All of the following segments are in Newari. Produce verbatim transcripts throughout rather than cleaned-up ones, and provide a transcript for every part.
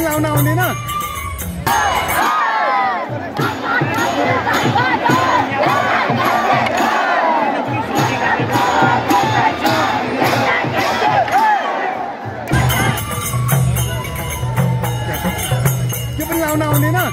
लाउन आउने न। के पनि लाउन आउने न।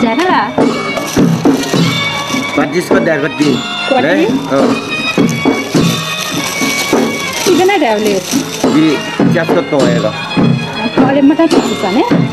झाय्‌का ला? पच्चिस को दया कति? कति? अँ। कितना दया ले? जी, पचास को तो है गा। अरे, मत तो किसान है।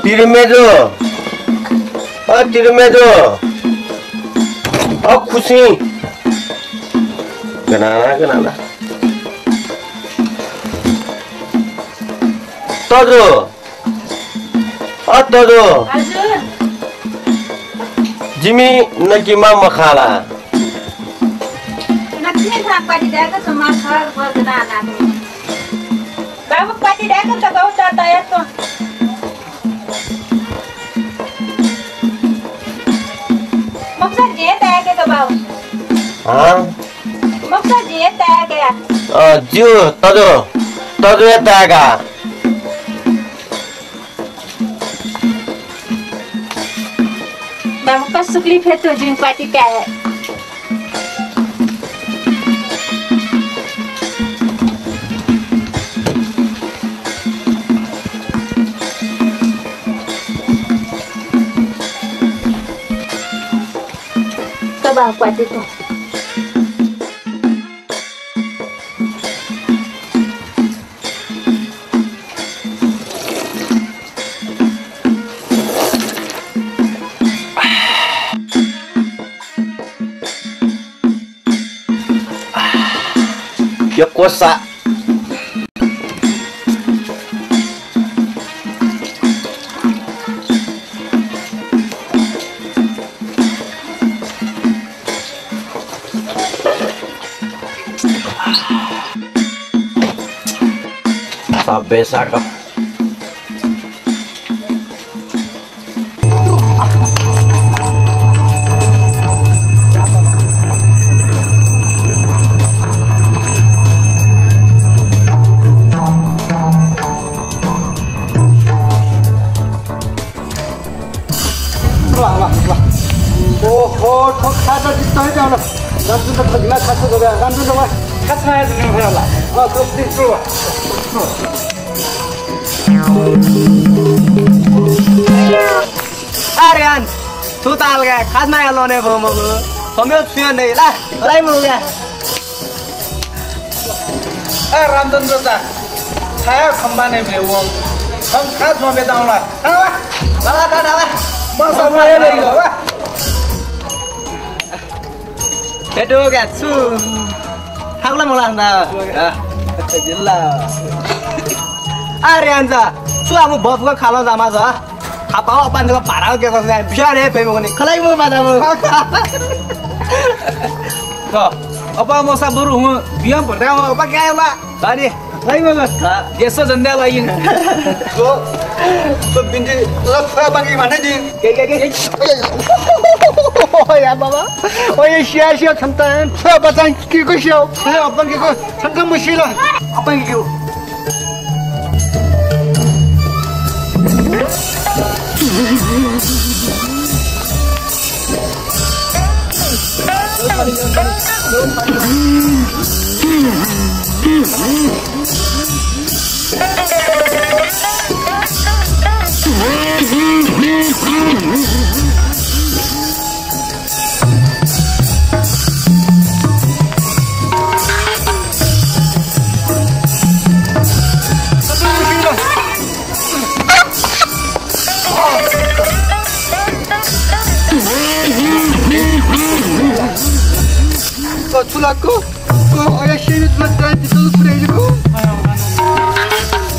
तिरुमेजु, अ तिरुमेजु, अ खुसी। गनाना, गनाना। तजु, अ तजु। हजुर। जिमि नकिमा मखा ला? नकिमा थां पार्टी दाय्‌क समाज घर बजना नानी। बाबु पार्टी दाय्‌क त गौ त तयार त। मखा जे दाय्‌क त बाबु। हाँ? मखा जे दाय्‌क या। अ, ज्यू, तजु, तजु हे दाय्‌क। बाबु कसुकली फेतु जिमि पार्टी काये। तबा क्वाति तो। यक्व सा। सब्बै साग। वाह, वाह, वाह। ओहो, थ्व खाजा जित्त है त्याउन। रामचन्द्र थजिला खाजा गबे, रामचन्द्र वाह। खाजा माया जुनि होला। अ, थ्व प्लिज थ्व। अरे अन, थ्व ताल गा, खाजा माया लने भो मगु। समय छुया नै ला, राइ मगु गा। ए रामचन्द्र दा, छाया खम्बा नै भ्ले वं। खम खा ज्वं बेदाउला। थावा। बाबा दा दावा। म सब रे रे वा। ए दो गा छु। थागला मला ना। जिल्ला। अरे आन्जा, छु आमु बफुका खालो जामा जा। खापाव अपान जक भाडा के कसं बिचार हे फेमो नि। खलाई मो बादा मो। त अपा मोसा बरु हुँ बियम भर्दा अपा क्या होला। बानी। खलाई मो। देश झन्डा लागि। तो तो बिन्दी लफा बाकी माने दि। के के के। ओ या बाबा। ओ ये शिया शिया छन्ता। छो बचाइ के को शिया। अपन के को छन्ता मुशिला। अपन के को। छु लाग्यो?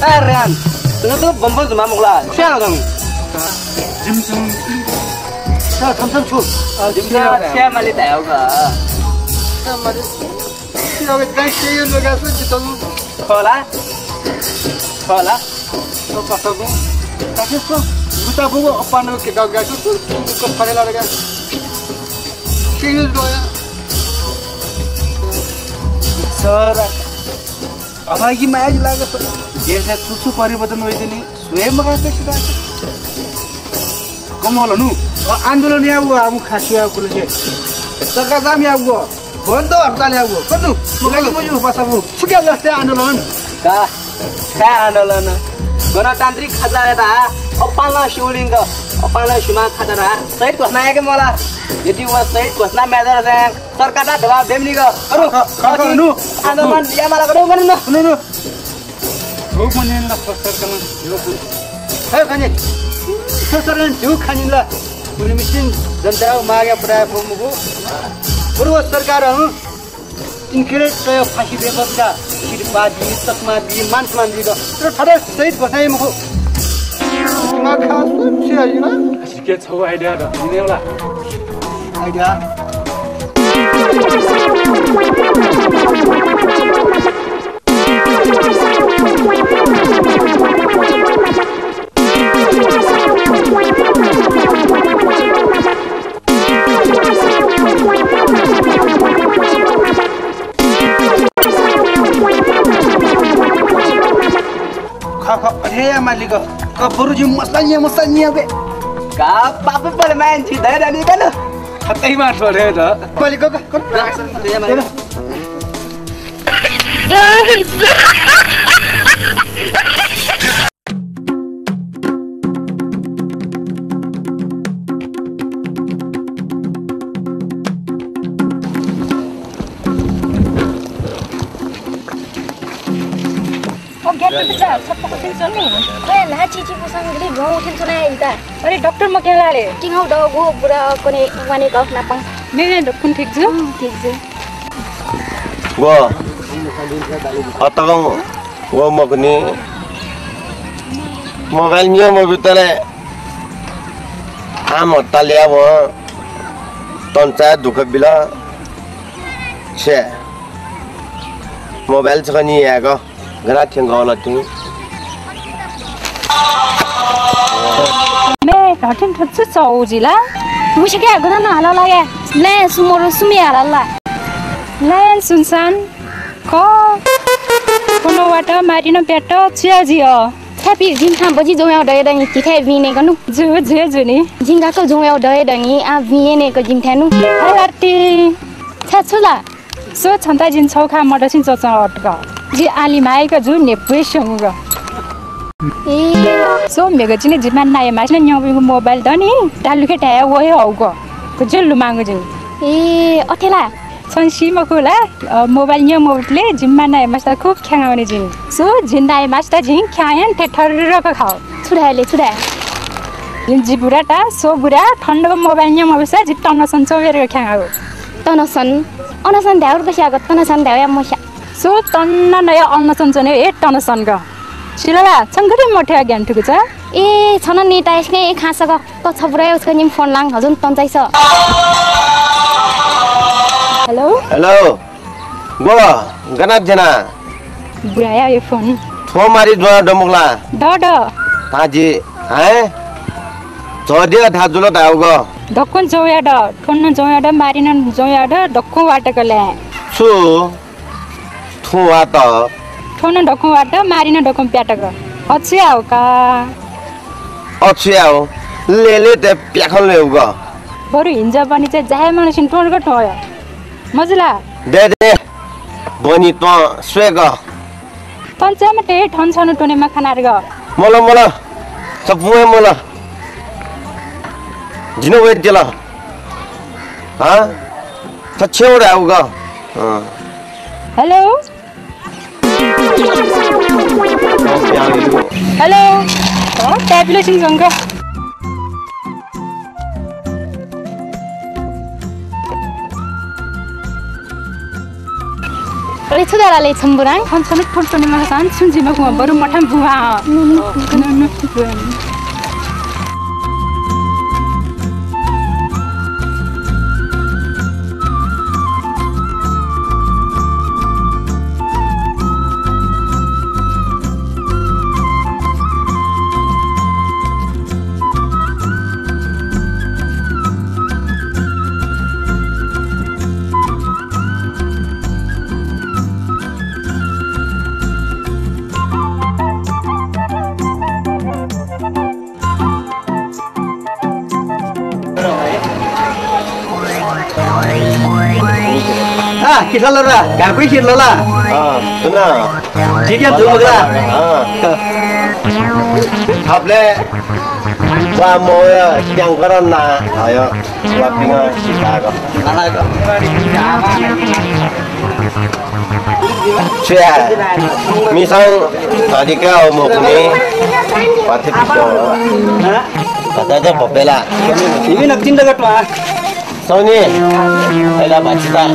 अरे यार, तुझे तो बम्बो जुमा मुगला। क्या हो तुम? Gym gym. थम्स अप छु। जिम क्या माली तय होगा। क्या माली? क्या होगा? गाइस, ये लोग ऐसे जितल। खोला। खोला। तो पता को। ताकि को गुता बुगो अपन के गाँव गाँव को को फरेला लगा। के यूज़ गया। सर। अभागी माया लागत। देशय् छु छु परिवर्तन वइदिनि, स्वयं मगासे सिधा। कम होला नु। अ, आन्दोलन यागु, आमु खासिया कुलजे। चक्काजाम यागु, बन्द हडताल यागु। कनु, मगासे मुजु पासाबु। छु क्या जस्ते आन्दोलन? का, का आन्दोलन। गणतान्त्रिक खाजा रे दा, अपाला शिवलिङ्ग, अपाला शिमा खाजा दा। शहीद घोषणा याके मला। यदि व शहीद घोषणा म्यादर चाहिँ सरकार दा दबाब देम निगः। अरु, ख-, ख-, ख-, अति नु। आन्दोलन या मला गरौँ, गरौँ न। नु, नु। हो, मने न सरकार कन। हे, खने। सरकारं झीगु खानी ला? उलिमिसिन जनताया मागय् पुरा याये फु मखु। बरु व सरकारं तिंकय् तयाः फाँसी बियाः बिदा। सिरपाः बी, चकमा बी, मान सम्मान बी द। तर थथे शहीद घोषणा याये मखु। दिमाग खराब छु याइ ला? सिके छौ आइडिया द। निने होला। आइडिया। खः खः, अथे याये मालिक। क बरु जिं मसला न्यँ, मसला न्यँ बे। का पापे पले मायन छि दया दनि कन। खतै मा थोरे द। मालिक क, क। ओ, ग्यात पिता, छप्पक थिन च्वनी। ओए, ल्हाः चिचीपुसां गुलि भ्वं उठिन च्वना इता। अरे, डाक्टर मक्यं ला ले? किंगौ दगु बुरा कने वाने गफ नापं। मे, मे, दक्कुन ठीक जु? अँ, ठीक जु। व, अतकं व मखुनि। मोबाइल न्यँ मबितले आम हत्ता ल्याः वं तंचाय् दुःख बिल। छे, मोबाइल छकः निं यायेक। गना थ्यंक हल तुं। मे, धथिन थुच्छु चौ जिला। मुछ्या क्या, गना न हला लागे। ले, सुमोरु सुमि हला ला। ले, सुनसान। क। कोनो वाट, मारिन प्याट, चिया जियो। थ्यापि, जिं थां बजि जौया दये दनि, तिथे विने कनु। जु, जु, जुनि। जिं गाक जौया दये दनि, आ विने क जिं थ्यानु। हे लाटी। छ्या छु ला? सो छन्ता जिं छौ खा मदसिन चोचं अटक। जि आलि मायेक जु नेपुए स्यंगु। ए। सो मेगजिने जिमा नाये मासिन न्यंगु मोबाइल दनि, तालुखे टाया वहे हौक। क जुल लुमांगु जिं। ए, अथे ला? छन सी मखु ला, अ, मोबाइल न्यं मबुतले जिमा नाये मास्ता खुब ख्याङावने जिं। सो जिन नाये मास्ता जिं ख्यायन ते थर्रक खाओ। छु धायले, छु धाये? जिन जि बुरा ता, सो बुरा, ठन्डक मोबाइल न्यं मबुसा जि तनसन चौबेर ख्याङागु। तनसन, अनसन धाउर बस्यागु तनसन धाउया मस्या। सो तन्न नया अनसन चने ए तनसन ग। सिलला, छंगुरी मठ्या ज्ञान थुगु छ? ए, छन नेता एसके ए खासक त छबुराय उसका निम फोन लाङ हजुन तंचाइस। हेलो? हेलो? गो, गनात जना? बुराया यो फोन। थो मारी द्वा डमुकला। ड, ड। ताजी, हैं? जदिया धाजुल धाउग। दक्कन जौया ड, ठोन्न जौया ड, मारिन जौया ड, दक्कन वाटकले। छु? थुं वात। थ्व नं दक्वं वात, मारि नं दक्वं प्यातक। अछुया हो का। अछुया हो। ले ले ते प्याखं ले उग। बरु हिन्जा बनि चाहिँ जाहे मनसिन टोरक टोय। मजुला। दे दे। बनि त्वं स्वेग। तन चाहिँ मते ठन छन टोने मा खानारग। मल मल। सपुए मल। जिन वेट दिल। हाँ? त छेउ रे उग। हाँ। हेलो। हेलो। अँ, ट्यापिलो सिंह जंग। अरे, छु धारा ले छम्बुराङ? हम छनु फुल तने मखा सान, सुन जिमा कुमा बरु मठम बुवा। आ, किथल रा, गाकुइ खिरल ला। अँ, सुन। ठीक है, जुल ला। अँ। थपले वा मोय ट्यांकर ना, आयो, वा पिंगा सिकागो। छ्या, मिसाङ अधिका हो मोकुने, पाथे पिसो। भचा भपेला। इमि नक्तिन दगत वा। सौनी। एला भाचिता।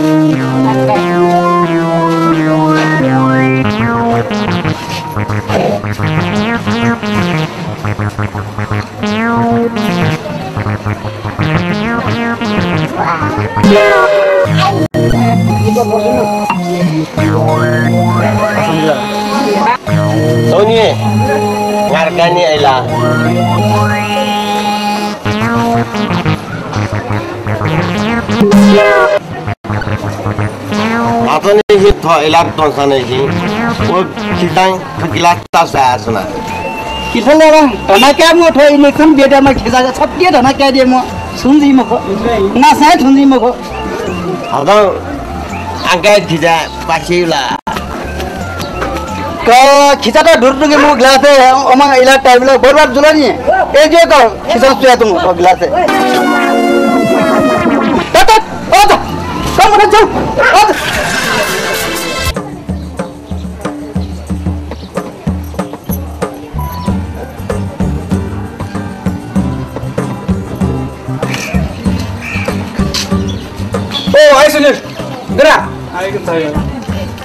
SAUNI, ngarkani aila। भातने हि थ एला तंसाने हि। ओ खिचां थकिला तासा आसना। किथले रा धना क्या मो थो इलेक्सन बेटा मा खिचा छत्तीय धना क्या दे मो। सुन जी मखो। ना साय थुन जी मखो। हदं आंका खिचा पाछिला। क खिचा त धुर तुके मो ग्लास है, अमा इला टाइप ला बर्बाद जुला नि। ए जे क खिचा सुया तुम ग्लास है। त, त, ओ त, कम न जाऊ। ओ त। ओ, हाय सुनिल। गरा।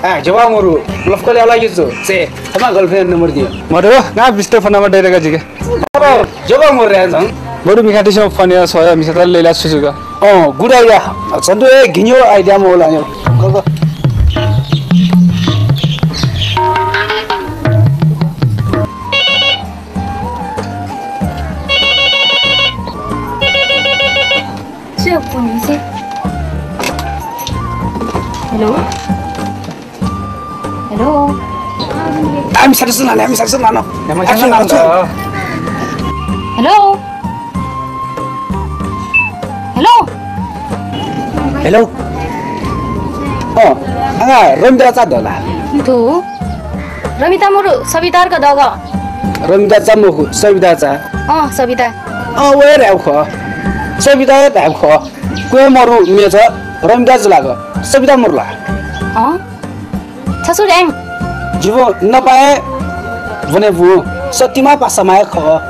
आ, जवाब मरु। लफकल यावला गिजु। से, तमा गर्लफ्रेन्ड नम्बर दियो। मरु, ना बिस्तर फोन नम्बर दे रगा जिके। अब जवाब मरु रे जं। बरु मिखातिसं फोन या छ मिसा तल लेला सुजुगा। अँ, good idea। झन्डु ए घिन्यो आइडिया मौला यो। Hello? Hello? Hello? Hello? Hello? अँ, आगा रमिता चा दला। थु? रमिता मरु, सबिता क दग। रमिता चा मखु, सबिता चा। अँ, सबिता। अँ, व हे र्‍याउ ख। सबिता हे र्‍याउ ख। क्वे मरु मेचा रमिता जुलाग। सबिता मरु ला। अँ? छसु र्‍याङ। जिवु नपाये वने वु सतिमा पासामाये ख।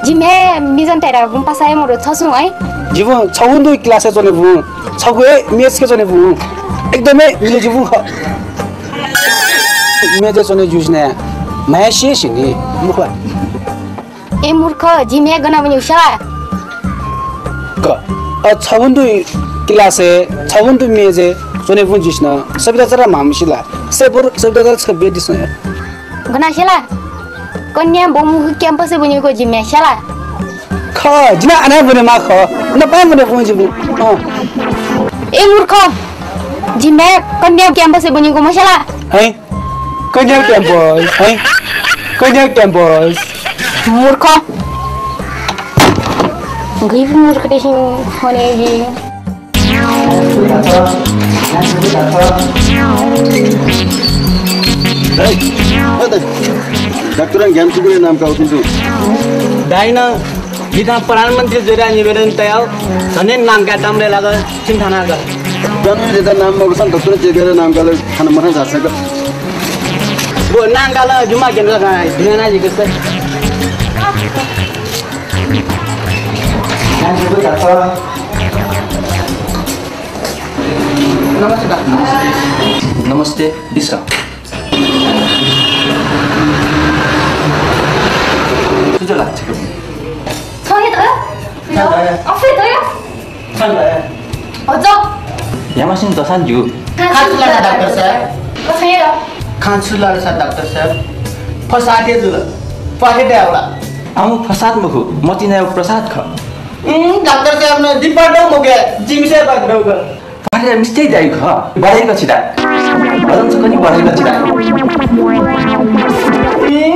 जिम्हे मिजन तेरा गुम पासाये मरु छसु है। जिवु छगुन्दु क्लासय् च्वने वु। छगुए मेचके च्वने वु। एकदमै मिले जिवु ख। मेचे च्वने जुजिने माया सिसिनि मुखला। ए मूर्ख, जिम्हे गना वने उशाला। क, अ, छगुन्दु क्लासय् छगुन्दु मेचय् च्वने वु जिस्न सबिता चरा मामसिला। से बरु सबिता चरा छ बेदिसन। गना सेला? कन्या बमु क्याम्पसय् वनेको जिम्हे सेला। ख, जिना आना वने मा ख। नपाये वने वु जिबु। अँ। ए मूर्ख, जिम्हे कन्या क्याम्पसय् वनेको मसेला। है? कन्या क्याम्पस, है? कन्या क्याम्पस। मूर्ख। गैबु मूर्ख देसिं हने जी। डाक्टर ज्ञान सुकुले नाम का उठिन्छु। दाइना जिं प्रधानमन्त्री जुयाः निवेदन तयाव, झनै नाम का दामले लाग चिन्ता ना कर। प्रधानमन्त्री जुयाः नाम मगुसन डाक्टर जेबेर नाम का थाना मथां झासक। वो नाम का ला जुमा केन्द्र का दुनिया ना जिकस। नमस्ते डाक्टर। नमस्ते, बिस्रा। सुझ लाग्छ। छगे त? अफे त? छगे। अझ? यामासिन दसान ज्यू। खान सुला डाक्टर साहब। कसै र? खान सुला सा डाक्टर साहब। फसाते जुल। पाखे द्यावला। आमु फसाद मखु, मतिनायो प्रसाद ख। उम्, डाक्टर साहब न दिपाटो मुके, जिमसे बात दौक। पाखे मिस्ते द्याइ ख, बढाइ क छिदा। भजन सुकनी बढाइ क छिदा। उम्,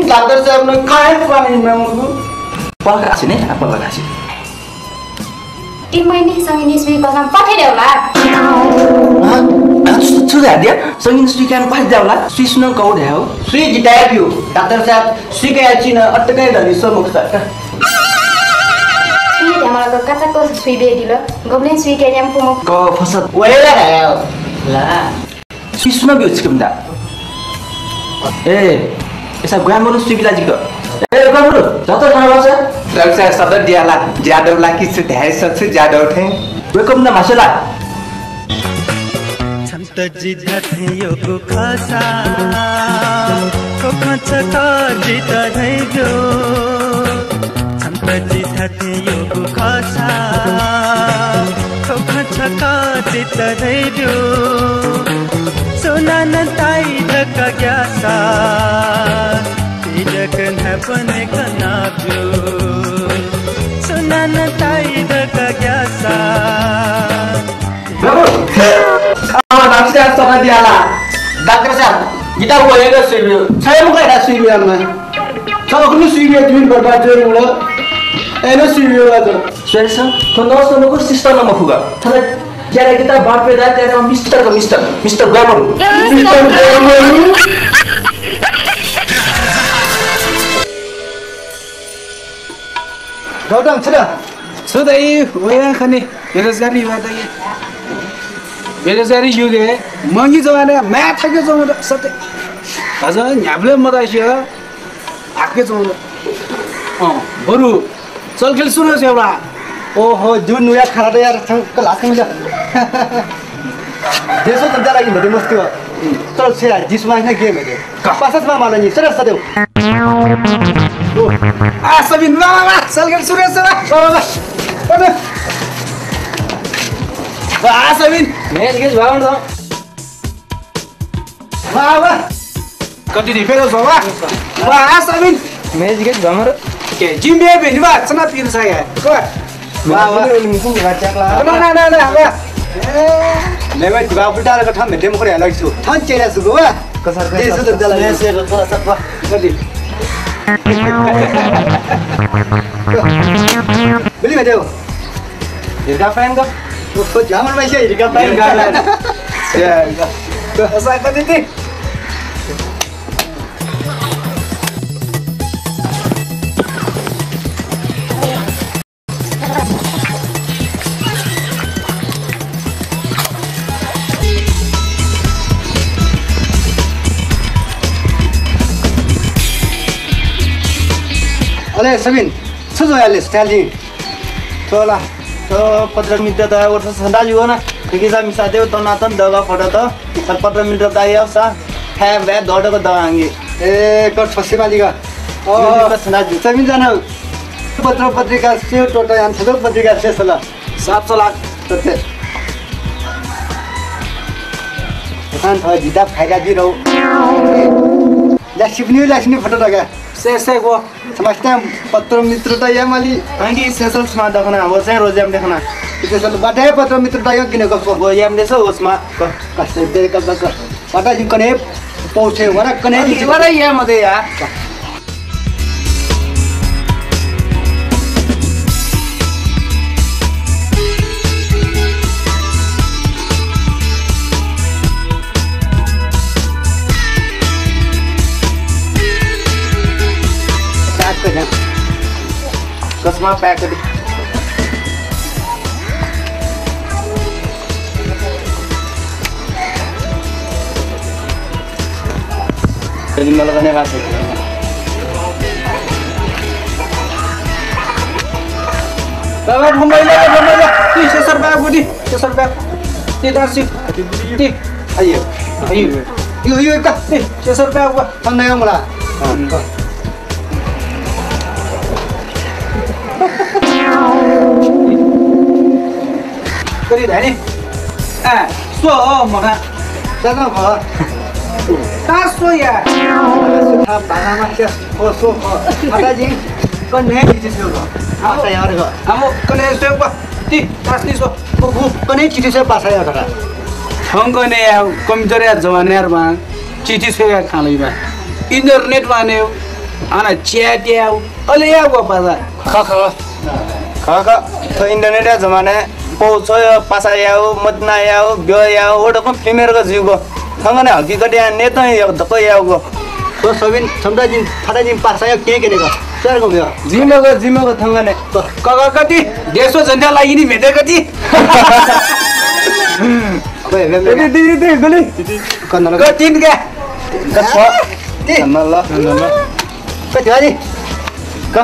डाक्टर साहब न खाए पानी न मुखु। पलक आसे ने, आ पलक आसे। तिमैनी संगिनी सुई कसम पाखे द्यावला। हाँ? छु, छु द्या? संगिनी सुई कान पाखे द्यावला। सुई सुनं कौ द्याव। सुई जिताया पिउ। डाक्टर साहब, सुई काया चिन अत्तकै धनी सो मुख सर। सुई ध्यामला क काचा क सुई बे दिल। गबलेन सुई काया न्याम कुमु। क फसत। वहेला धाया। ला। सुई सुनं बिउ छिकम दा। ए, एसा ग्वामरु सुई बिला जिक। ए, बाबु, झत थाहा छ? रक्षा शब्द दियाला, ज्यादौ ला कि छु धाये सच्छु ज्यादौ थें। वेकम न मासेला। छन्त जि धाथें यःगु खःसा, थ्व खँ छकः जितः धयाब्यु। छन्त जि धाथें यःगु खःसा, थ्व खँ छकः जितः धयाब्यु। सुनानं ताइ धकाः ग्याःसा, तिलक न्हाय्पनय् कनाब्यु। सुनानं ताइ धकाः ग्याःसा। बाबु, अँ, बाबु, डाक्टर साहब सफा दियाला। डाक्टर साहब, जितः व हे सुई ब्यु। छाय् मखु हे सुई ब्यु आलमा। छ अखुन्हु सुई ब्यु, तिमित बर्बाद जुइ मुल। अय्‌नं सुई ब्यु आज। सुरेश सर, थ्व नर्स नं मखु, सिस्टर नं मखु का। थन क्यारे किता बाप पे दा, क्यारे मिस्टर का, mister, mister grammar. Mister grammar. Gautam, छु दु? छु दइ, वया खनि, बेरोजगारी युवा दइ। बेरोजगारी युगय्, महँगी जमानाय् माया थके च्वंगु दु, सत्य। अझ न्ह्याबलें मदय्‌से हाके च्वंगु दु। अँ, बरु चलखेल सुरु से होला। ओहो, जु नुया खाना त यार, थंक लाख मिला। देशो जनता लागि भेटे मस्ती हो। चल, से यार, जिसमा है ना गेम है। पासा छमा माला नि, सर, सर। आ, सबिन, वाह, वाह, वाह, सलगन सुरेश, वाह, वाह, वाह, वाह। वाह, सबिन। म्याच गेच भावन दो। वाह, वाह। कति नि फेल छ, वाह। वाह, सबिन। म्याच गेच भामर। के, जिम बे भेनि, वाह, चना पिन छ या। वाह। वाह, वाह। ना, ना, ना, ना, वाह। ए, ले भाइ, दिवा उल्टा लगा, थन भेटे मखु रे, अलग छु। थन चेला सुगु, वाह। कसर, कसर, कसर, कसर, कसर, कसर, कसर। बोली भेटे हो। हिरका फ्यान का। ओ, जामर भाइ से हिरका फ्यान। हिरका फ्यान। या, हिरका। कसर कति थी? अले सबिन, छु ज्वयाले स्टाइल नि? थ्व ला, थ्व पत्रमित्रता वर्ष सन्दा जुगु ना। देखि जा मिसा देव तनातन दगा फटत। तर पत्रमित्रता यासा, फे बे दडक दगांगी। ए, कर फसे मालिका। ओ, यो दिन का सन्दा जु। सबिन जाना। पत्र पत्रिका से टोटा यान छदो पत्रिका से सला। सात सौ लाख। सत्य। एखान थ्व जिता फाइदा दिरौ। ल्यासिपनि ल्यासिनि फोटो लगा। से, से, वो। समस्या पत्रमित्रता या माली। तांगी सेसल समा दखना, वो चाहिँ रोज याम देखना। इते सल बाटे पत्रमित्रता या किने को। वो याम देसो, वो समा। क-, कष्ट दे, क-, क-, क-, बाटा जिं कने पौछे, वरा कने अरे, वरा या मते या। Pack कर दे। कसमा pack कर दे। तेरी मला का नहीं खा सकते। बाबा, घुमाइला, घुमाइला। तीस हजार रुपया बुद्धि। छः सौ रुपया। ते दस से। ते। आइयो। आइयो। यो, यो, एक। ते, छः सौ रुपया हुआ। ठंडा है मला। हाँ। कति धाने? आ, सो हो, मखा। दादा भ। ता सो या। आ, बाबामा क्या सो, सो भ। आता जी, कन्हे बिचे सो भ। आता यार ग। आमो, कन्हे सो भ। ती, तास ती सो। ओ, ओ, कन्हे चिठी से पासा या खरा। थंगने या, कम्प्युटर या जमाना यार बा। चिठी से या खाना बा। Internet बा ने, आना chat या, अले या बा पासा। ख, ख। ख, ख। तो internet या जमाना, पौ छ या, पासा या, मदना या, ब्यो या, ओ डकम फिल्म यार का जीव को। थंगने हकीकत या, ने तो या, दको या को। तो सबिन, समझा जिन, फटा जिन पासा या, के के ने का। सर को ब्यो। जिमो को, जिमो को थंगने। तो। क, क, कति? देशो जनता लागि नि भेटे कति? अबे, बे, बे। दे, दे, दे, दे, गली। कन्नड। कतिन का? कछ? दे। कन्नड। कति वाली? त।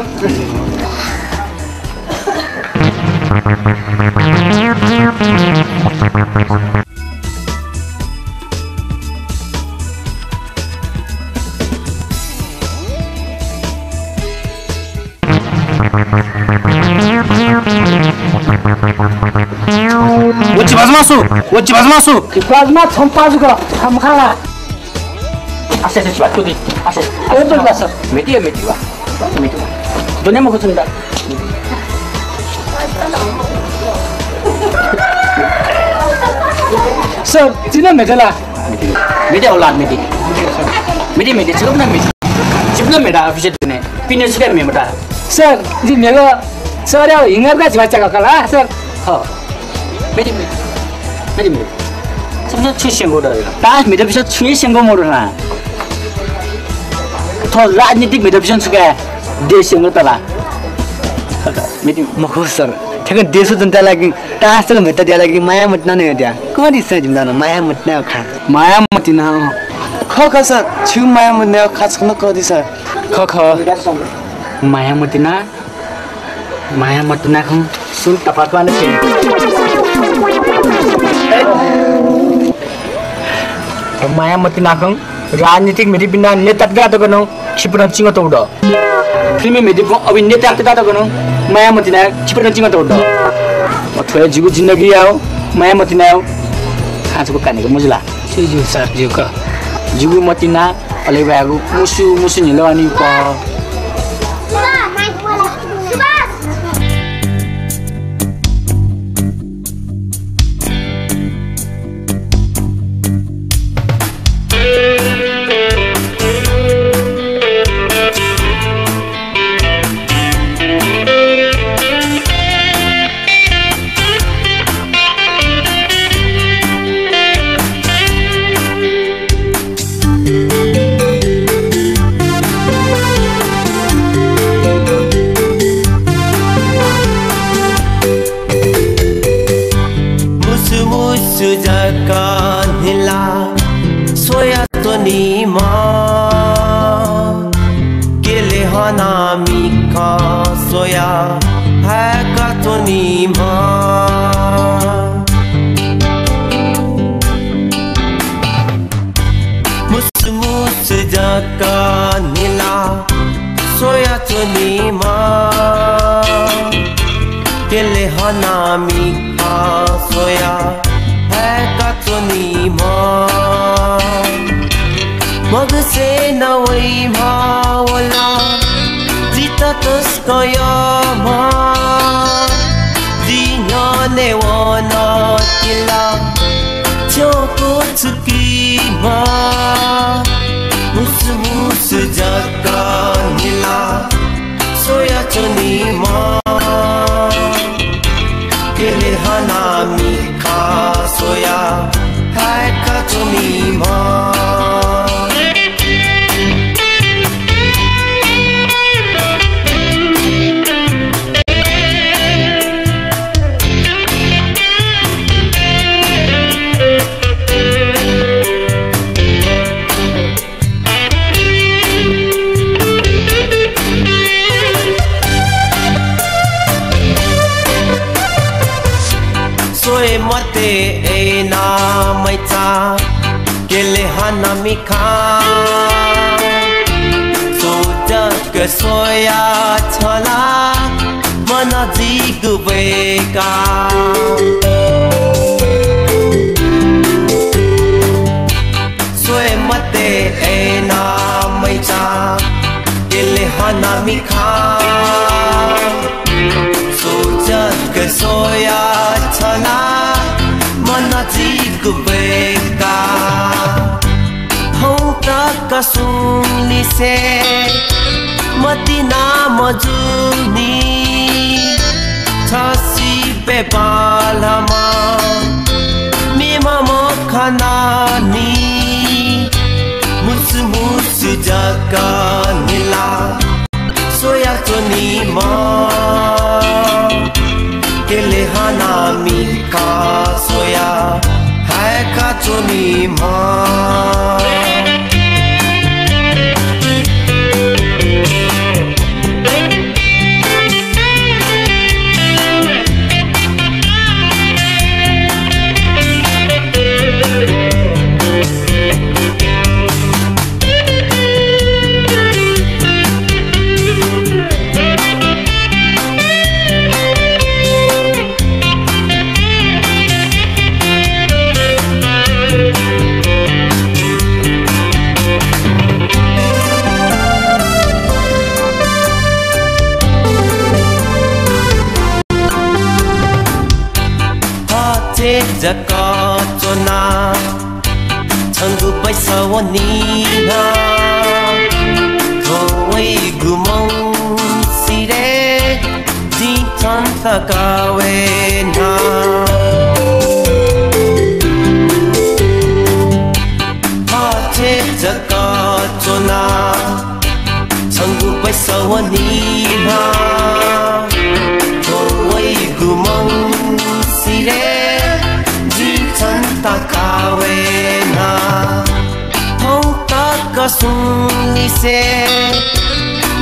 व चिबाजु मासु, व चिबाजु मासु। चिबाजु मासु छम्पाजुक, छम्खाला। आसे, आसे, चिबा, तुति, आसे। ए, तुति, आसे। मेथि, मेथि वा। मेथि वा। दुने मखु छुन्दा। सर, चिना मेथला। मेथि औलाद मेथि। मेथि, मेथि, चिकन मेथि। चिकन मेथि, अफिस दुने। पिने चिकन मेमता। सर, जि मेगो सर, याव हिंगर का झिवा चका कला, सर। ह। मेथि, मेथि। मेथि, मेथि। सबसे छु स्यंगो दर। तास मेथि पिसं छु स्यंगो मरु ना। थ्व राजनीतिक मेथि पिसं छु का देश स्यंगो तला। मेथि। मखु सर। ठेकन देश जनता लागि तास चल मेथि दिया लागि माया मतिना नै दिया। कति सर जिमदान माया मतिना खा। माया मतिना। ख ख सर, छु माया मतिना खा छन कति सर। ख ख। माया मतिना। माया मतिना खं सुन तफातवान छे। माया मतिना खं राजनीतिक मेथि पिना नेता तक नं छिपनं चिंग तौड। फिल्मी मेथि पिना अभिनेता तक नं माया मतिना छिपनं चिंग तौड। अथवा जिगु जिन्दगी याव माया मतिना याव। खाँचुको कानेको मुजुला। ज्यू, ज्यू, सर, ज्यू क। जिगु मतिना, अले बायेगु मुसु, मुसु न्हिलो अनि प। मुसु मुसु जक न्हिला स्वया च्वनीम्ह। केले हना मिखा स्वया हाय्का च्वनीम्ह। मुसु मुसु जक न्हिला स्वया च्वनीम्ह। केले हना मिखा स्वया हाय्का च्वनीम्ह। मगसे न वइम्ह वल जितः तसकं यःम्ह। जि न्ह्यःने वन तिला छ्यंकू छुकीम्ह। मुसु मुसु जक न्हिला स्वया च्वनीम्ह। केले हना मिखा स्वया हाय्का च्वनीम्ह। स्वये मते अय्ना मैचा, केले हना मिखा। छु जक स्वया छला, मन जिगु वय्का। स्वये मते अय्ना मैचा, केले हना मिखा। छु जक स्वया छला, मन जिगु वय्का। हौं तक सुंलिसे मतिना मजूनि। छसि बेबालमा मेमा मखनानि। मुसु मुसु जक न्हिला स्वया च्वनीम्ह। केले हना मिखा स्वया हाय्का च्वनीम्ह। जक च्वना, छंगु पैसा वनी ना। थ्व वइगु मंसिरे जिं छन्त कावे ना। थथे जक च्वना, छंगु पैसा वनी ना। थ्व वइगु मंसिरे जिं छन्त कावे ना। थौं तक सुंलिसे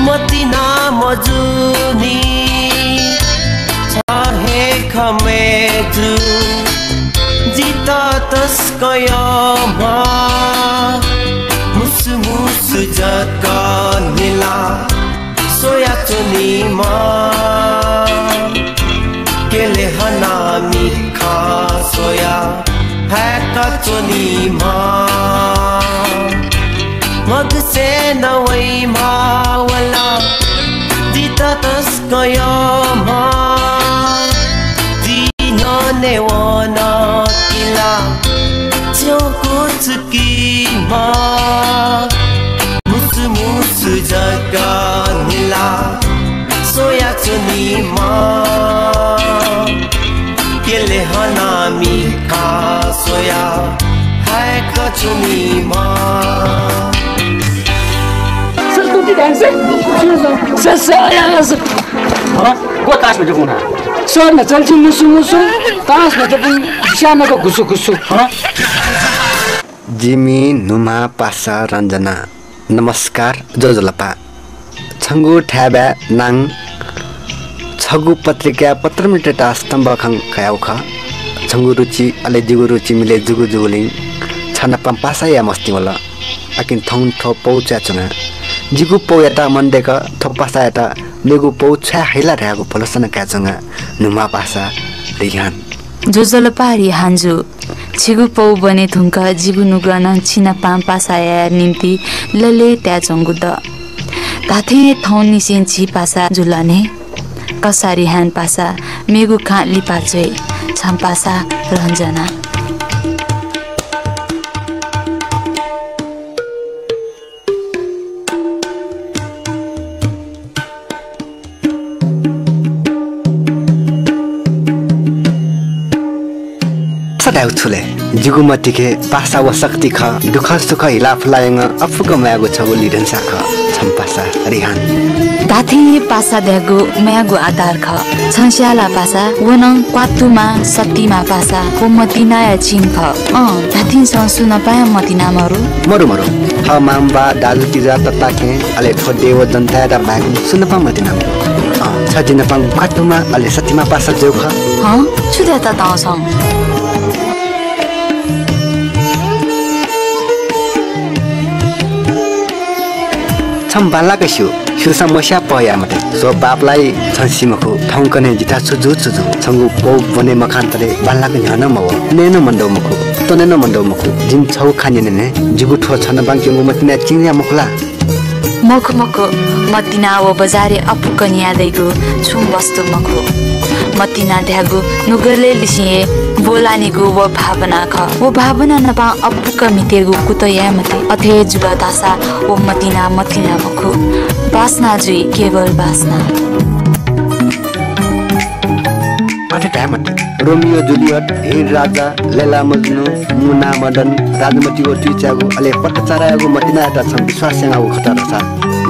मतिना मजूनि। छ हे खँ मय्जु जितः तसकं यःम्ह। मुसु मुसु जक निला स्वया च्वनीम्ह। क्यले हनामि खँ स्वया हाय्क च्वनीम्ह। मगसे न वइम्ह वला जितः तसकं यःम्ह। जि न्ह्यःने वन किला छ्यं कुचुकीम्ह। मुसु मुसु जक निला स्वया च्वनीम्ह। क्यले हनामि खँ स्वया हाय्क च्वनीम्ह। सर, कुटी ढांसे? सर, सर, आया, सर। हाँ? को तास भेटे कुना? सर, न चल्ची मुसु मुसु, तास भेटे कुन, श्यामक घुसु घुसु। हाँ? जिमि न्हूम्ह पासा रञ्जना। नमस्कार, ज्वजलपा। छंगु थाय्बाय् नां छगू पत्रिकाय् पत्रमित्र तयाः स्तम्भ खँ कयागु खः। छंगु रुचि अले जिगु रुचि मिले जूगु जूगुलिं छनापं पासा याये मस्ति वल। अकिं थौं थ्व पौ च्वयाच्वना। जिगु पौयात मन दय्क थ्व पासायात मेगु पौ छ्वये हइ ला धयागु भलसा नं कयाच्वना न्हूम्ह पासा रिहान। ज्वजलपा रिहान जु। छिगु पौ ब्वने धुंकाः जिगु नुगः नं छिनापां पासा याये निंतिं लय्लय् तयाच्वंगु दु। धात्थें हे थौंनिसें झी पासा जुल ने। कसा रिहान पासा, मेगु खँ लिपा च्वये, छम्ह पासा रञ्जना। सा धायेगु छु ले? जिगु मतिके पासा व शक्ति खः, दुःख सुख हिलाफुला यंगः अप्वुक म्वायेगु छगू लिधंसा खः, छम्ह पासा रिहान। धात्थें हे पासा धायेगु म्वायेगु आधार खः। छं स्याः ला पासा, व नं क्वातुमा, सतिमा पासा, व मतिनाया चिं खः। अँ, धात्थें छं सुनापां मतिना मरु? मरु, मरु। थः मांबा, दाजुकिजा, तताकेहेँ, अले थ्व देय् व जनतायात बाहेक सुनापां मतिना मरु। अँ, छ जि नाप क्वातुमा, अले सतिमा पासा जूगु खः। हँ, छु धायेत तं छं? छं बांलाक स्यू, स्यूसां मस्याः पह याये मते। स्व पाप ला, छं सी मखु, थौंकन्हय् जितः छु जू छु जू। छंगु पौ ब्वने मखंतले बांलाक न्ह्यः नं मवः, नये नं मनदौ मखु, त्वने नं मनदौ मखु। जिं छगू खँ न्यने ने, जिगु थ्व छनापां क्यंगु मतिनाया चिं ला मखु ला? मखु, मखु, मतिना व बजारय् अप्वुक निया दइगु छुं वस्तु मखु। मतिना धायेगु नुगलय् लिसें हे ब्वलानिगु व भावना खः। व भावना नाप अप्वुक म्हितेगु कुतः याये मते। अथे हे जुल धाःसा व मतिना मतिना मखु। बासना जुइ, केवल बासना। अथे धाये मते। रोमियो जूलियट, हीर राजा, लैला मजनू, मुना मदन, राजमति व तुइचायागु, अले पटाचारायागु मतिनायात छं विश्वास यानागु खत धाःसा,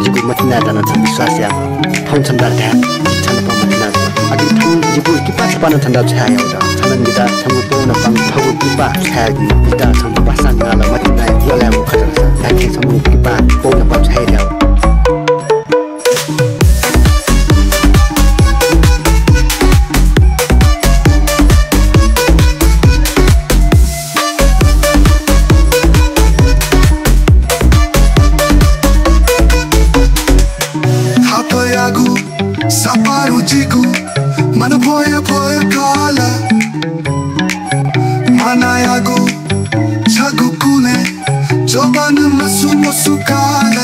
जिगु मतिनायात नं छं विश्वास या। थौं छन्त धाये, छन्त मतिना। अकिं थौं जिगु किपा छपा नं छन्त छ्वयाहयागु दु। छं जितः छंगु पौ नाप थःगु किपा छ्वयादी। जितः छंगु पासा नाल मतिनाया ग्वलायेगु खत धाःसा, धात्थें छंगु किपा पौ नाप छ्वयाहयागु। थापायागु सापारु जिगु मन भ्वया भ्वया काल। मानायागु छगू कुने चोबन मसु मसु काल।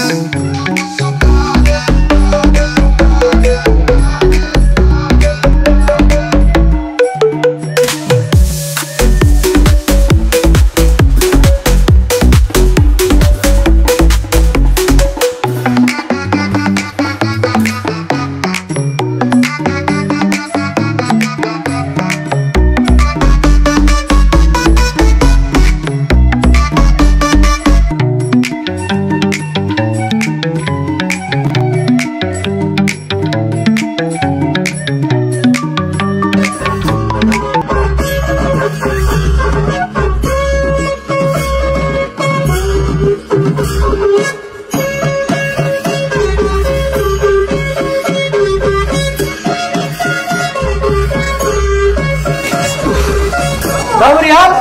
बाबुराम,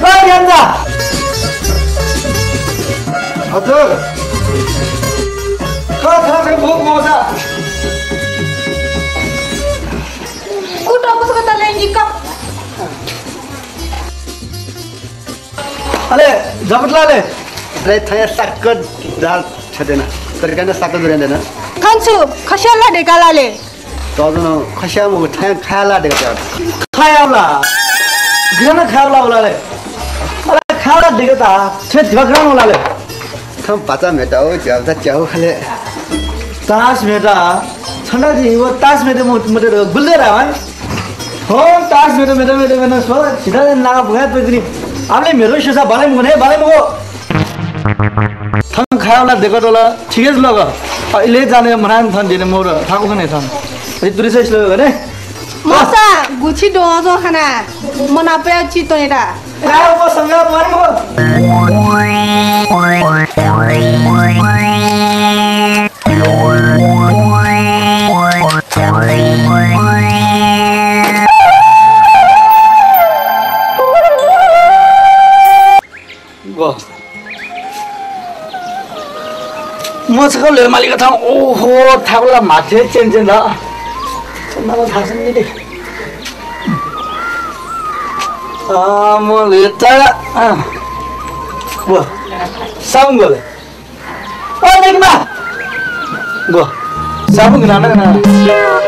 बाबुराम दा। हजुर। का थाहा छ, भोक मौजा। कुटो कुसुको तले निक। अले, जबत ला ले। अले, थया साक्क दाल छदेना। तरकाने साक्क दुरेन देना। खन्छु, खस्याला देका ला ले। तजन खस्या मगु थाय् खाया ला देका। खाया ला। गिरना खाया ला उला ले। अला खाया ला देका ता। छे धिबा ग्राम उला ले। थम बाचा मेटा ओ, ज्यालता च्याउ खले। तास मेटा। छन्दा जि वो तास मेटे मो-, मोटे रो गुल्ले रा भाई। हो, तास मेटे, मेटे, मेटे, मेटे, सो, छिदा नागा बुगा पेजनी। आपले मेरो शेषा बाले मुने, बाले मुगो। थन खाया ला देका तोला, ठीक है लोग। अ, इले जाने मनान थन देने मोर, थाकु खने थन। अरे तुरी से श्लोक ने। मसा, गुछि दोजो खाना। मना पे चितो एटा। राव को संगा मन को। व। म छकः ल्वय् मालिक थां, ओहो, थाकुला माथे चेन चेन ला। चन्दाला थासन नि दे। आ, म लेता। आ। व। साबुन गोले। ओ, नेकिमा। गो। साबुन गना, गना, गना।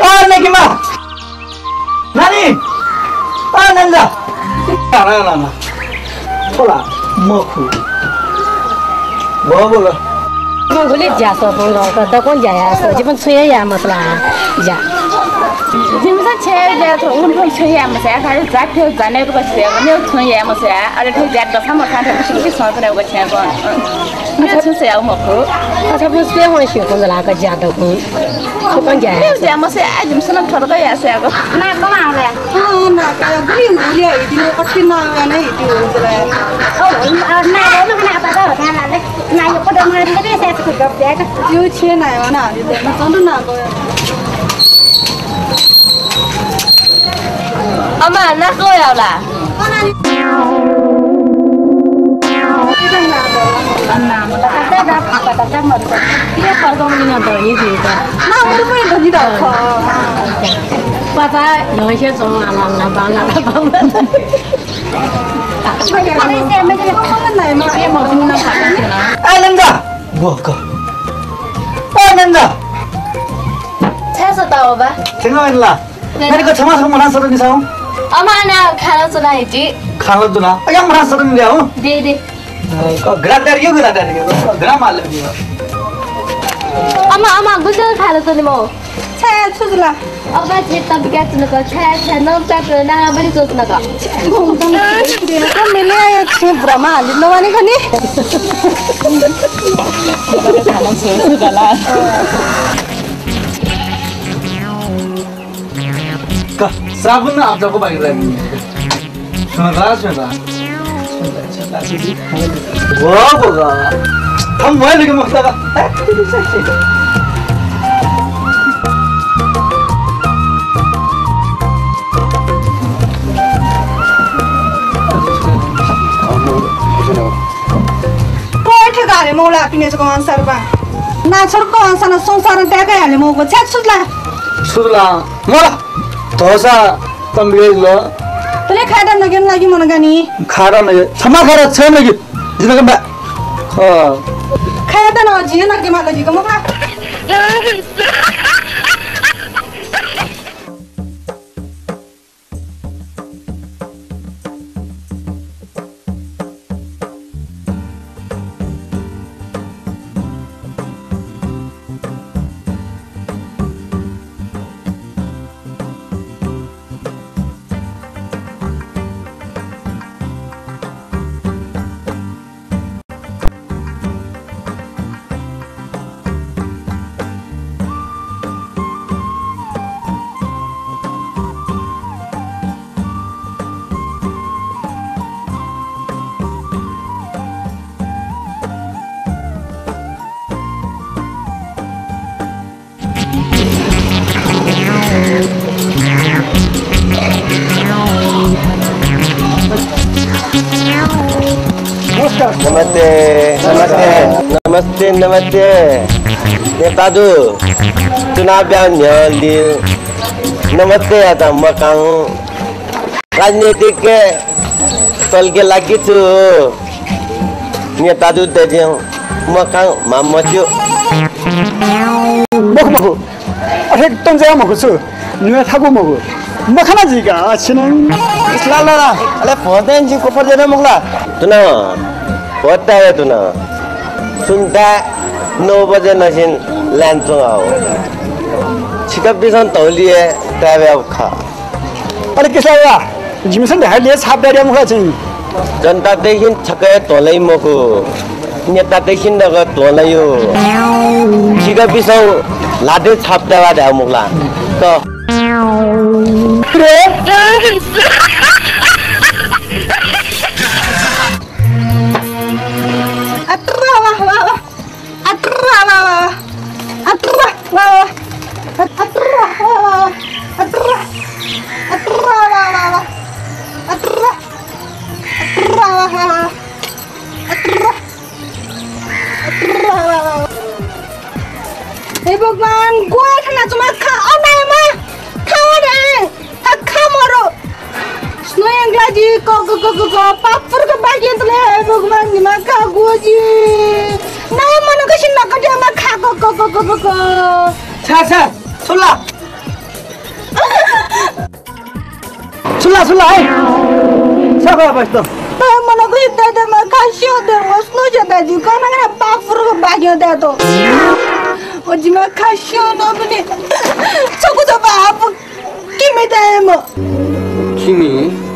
ओ, नेकिमा। नानी। ओ, नन्दा। ना, ना, ना, ना। थोला, मखु। बो, बो, बो। मखुले ज्या सः, दक्वं ज्या याः सः। जिमिसं छुं हे याये मसः ला, ज्या। जिमिसं छुं हे ज्या सः, उन फुन छुं हे याये मसः। खालि जात थें जाने रुपा छुं हे, छुं हे याये मसः। अले थें ज्या दसा मखा थें बिस्कुट सोच ने उगो छें गो। अच्छा, अच्छा, बुझते हो, शिव को जला का ज्यादा को। तो कौन जाए? नहीं, ज्या मसः, आज हम सनम थोड़ा का यासे आगो। ना, कम आ गया। हाँ, ना, का, बुरी उलिया, इतनी पट्टी ना आवे, नहीं, इतनी उजला है। ओ, ना, ना, ना, ना, पता होता है, ना, ना, ये को दो मार के से कुछ गप जाए। यो छे ना है, ना, ये ना, चंदू ना को। अमा, ना को यावला। आनन्द! छाय् सताव बा? थेंगः वनेला। नानी, क छमा छमा मना सर निसाउ। अमा, ना खाना चुना हिटी। खाना चुना। अया मना सर नि द्याउ। दे, दे। अरे, क ग्राम दार यो ग्राम दार यो। ग्राम आले यो। अमा, अमा, गुजर खाना चुने मो। छाय् छुजला। अबा छे तबिका चुनक, छाय् छाय् न प्याप ना बलि चोचनक। दे, क मिले आयो छे ब्रमा हालि नवानी खनी। खाना चुना। का, साबुन ना आप जाको बाइक लाइन। सुना रा, सुना रा। वाह, वाह। हम वही लेके मस्त का। कोठे गाले मौला पिने जको अंसार बा। ना छोर को अंसार ना संसार त्याका हाले मौको छ्या छुजला। छुजला। मोला। धोसा तम्बिगेज ल। तले खादा नगेन लागि मन गानी। खादा नगे। क्षमा खादा छ नगे। जिनक बा। अ। खादा न जिन नगे मा लागि कम बा। नमस्ते, नमस्ते, नमस्ते, नमस्ते। नेपाल दु चुनाव ब्यां न्ह्यः लि नमस्ते यात मकां। राजनीतिक तलके लागिछु। नेपाल दु दजिं मकां मामच्यु। मखु, मखु। अथे एकदम ज्या मखु छु। नुया थाकु मखु। मखना जिका छिनं। ला, ला, ला। अले भोट देन जि कोपर देन मखला। तुना। भोट ताया तुना। सुन्ता नौ बजे नसिन लाइन चुंगा हो। छिका बिसन तौलिए ताया खा। अले किसला ला। जिमिसन धाये ले छाप दारिया मखु ला चाहिँ। जनतातय्‌सिन छकः हे त्वंलाइ मखु, नेतातय्‌सिन नं त्वंलाइ हो। छिका बिसौ ल्हातय् छाप दावा धाये मखु ला। क। अत्रा, वाह, वाह, वाह। अत्रा, वाह, वाह, वाह। अत्रा, वाह, वाह, वाह। अत्रा, वाह, वाह, वाह। अत्रा, अत्रा, वाह, वाह, वाह। अत्रा, अत्रा, वाह, वाह, वाह। अत्रा, अत्रा, वाह, वाह, वाह। हे भगवान, ग्वाः थनाच्वंम्ह खा, अनायेम्ह खा, अनायेम्ह। खा, खा मरु। स्नो यंग्लाजी, क, क, क, क, क, पापुर क बाकी यंतले, हे भगवान, निमा खा ग्वजी। नाय मनकसिन नकट्यामा खा, क, क, क, क, क, क। छा, छा, सुला। सुला, सुला, है। छा, बा, बस त। नाय मनकसिन दादा मा खा स्यो दे, स्नो जे दाजी, क, ना, ना, पापुर क बाकी यंतले। ओ, जिमा खा स्यो न बने। छकू त बाप। किमि दायेम्ह। किमि?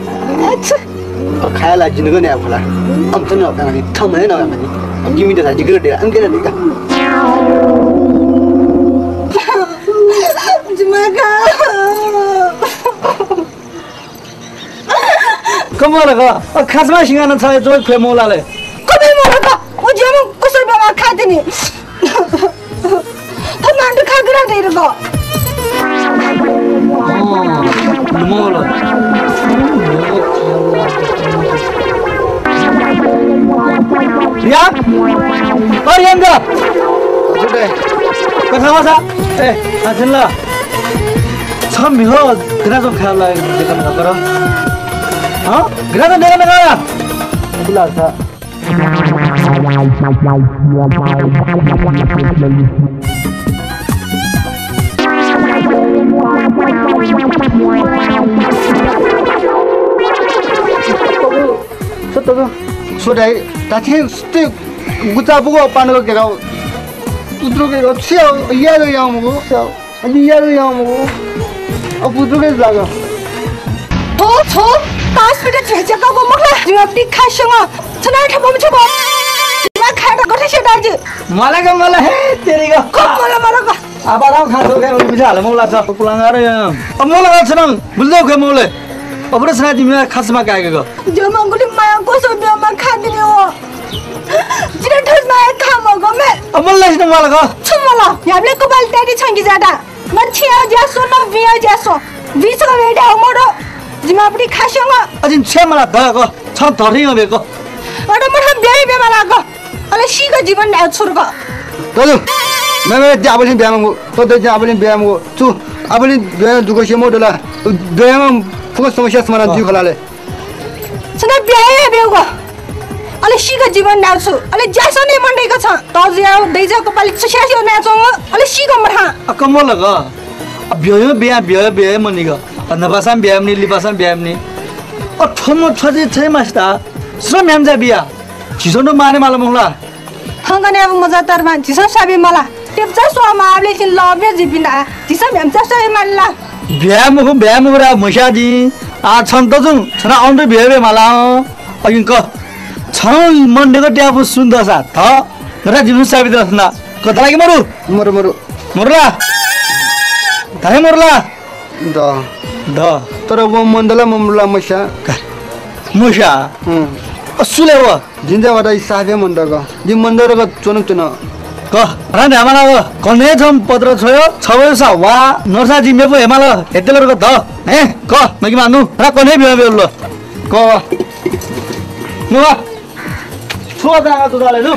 अच्छा। अ, खायला जिनगु न्याय फुला। अम त न अकानी, थम हे न अकानी। किमि त जिगु दे, अंके न दिका। जिमाका। कमला ग, अ, खासमा सिंगान छ, जो ख्वे मौला ले। कबे मौला ग, ओ जेम कुसर बेमा खादिनी। थमांड खागरा दे रगो। मौला। या? अरे यंदा। हजुर दाइ। कथा वासा? ए, आजला। छ मिहो ग्राजो खाला देखा ना करो। हाँ? ग्राजो देखा ना करो। खुला था। सो दाइ, ताथें सुते गुचा बुगु पानको केगा। उद्रो केगा, छे याद यामगु। अनि यार यामु। अब उद्रो के जागा। थो, थो, पास पिटा झेझे का बो मखला। जिमा पिटी खासंग। छना ठबम छबो। जिमा खाटा गठे छे दाजु। मला ग, मला हे, तेरी ग। क मला, मला ग। आबाराम खा दो के बुझा ल मौला छ। पुलांगार या। अब मौला ग छनम। बुझ्दो के मौले। अब र छना जिमा खासमा कायेगु ग। जो मंगुली माया कोसो ब्यामा खादिले हो। जिना ठस माया खा मगो मे। अब मला छ मला ग। छु मला। याबले कपाल त्यादी छंगी जादा। न छिया ज्यासो, न बिया ज्यासो। बिसो वेडा उमरो। जिमा पिटी खासंग। अजिन छे मला द ग। छ धरी ग बेको। अरे मठा ब्याइ बे मला ग। अले सीक जीवन न्याय छुर्क। दाजु, मे, मे, ज्या आबलिन ब्यामगु, तो दे ज्या आबलिन ब्यामगु, चु, आबलिन ब्याम दुःख से मो डला, ब्याम फुक समस्या समाधान दिउ खलाले। छना ब्याय ब्याउगु। अले सीक जीवन न्याय छु, अले ज्यासने मन दैक छ, तो ज्या दैजा कपाली सुस्यासी न्याय चंगु, अले सीक मठा। अ, कमल ग, अ, ब्यायो ब्या, ब्यायो ब्याय मनिग, अ, नपासाम ब्यामनि, लिपासाम ब्यामनि। अ, थम छजे छै मास्ता, श्रम ह्याम जा बिया। झीसं नं माने माला मखुला। हंगने अब मजा तरमा झीसं साबे माला। तेप्चा स्वामा आबले चिन लब्या जिपिना। झीसं भेम्चा साबे माला। ब्यामखु, ब्यामखु रा म्हस्यादी। आ, छन तजुं, छना अन्तु ब्याबे माला। अगिंक। छन मन देक त्यापु सुन्दसा। थ। नरा जिनु साबे दसना। कतला कि मरु? मरु, मरु। मरुला। धाहे मरुला। द। द। तर व मन्दला ममला मस्या। का। मस्या। हम्म। असुले व। जिन्जा वादा इ साफे मन्दग। जि मन्दरग चुनु चुन। क। रान ध्यामाला व। कने छम पत्र छोयो। छवयो सा वा। नरसा जि मेपो हेमाल। हेतेलरग द। हे। क। नगि मानु। रा कने बिया बेल। क। नुवा। च्वजा, च्वजा ले दु।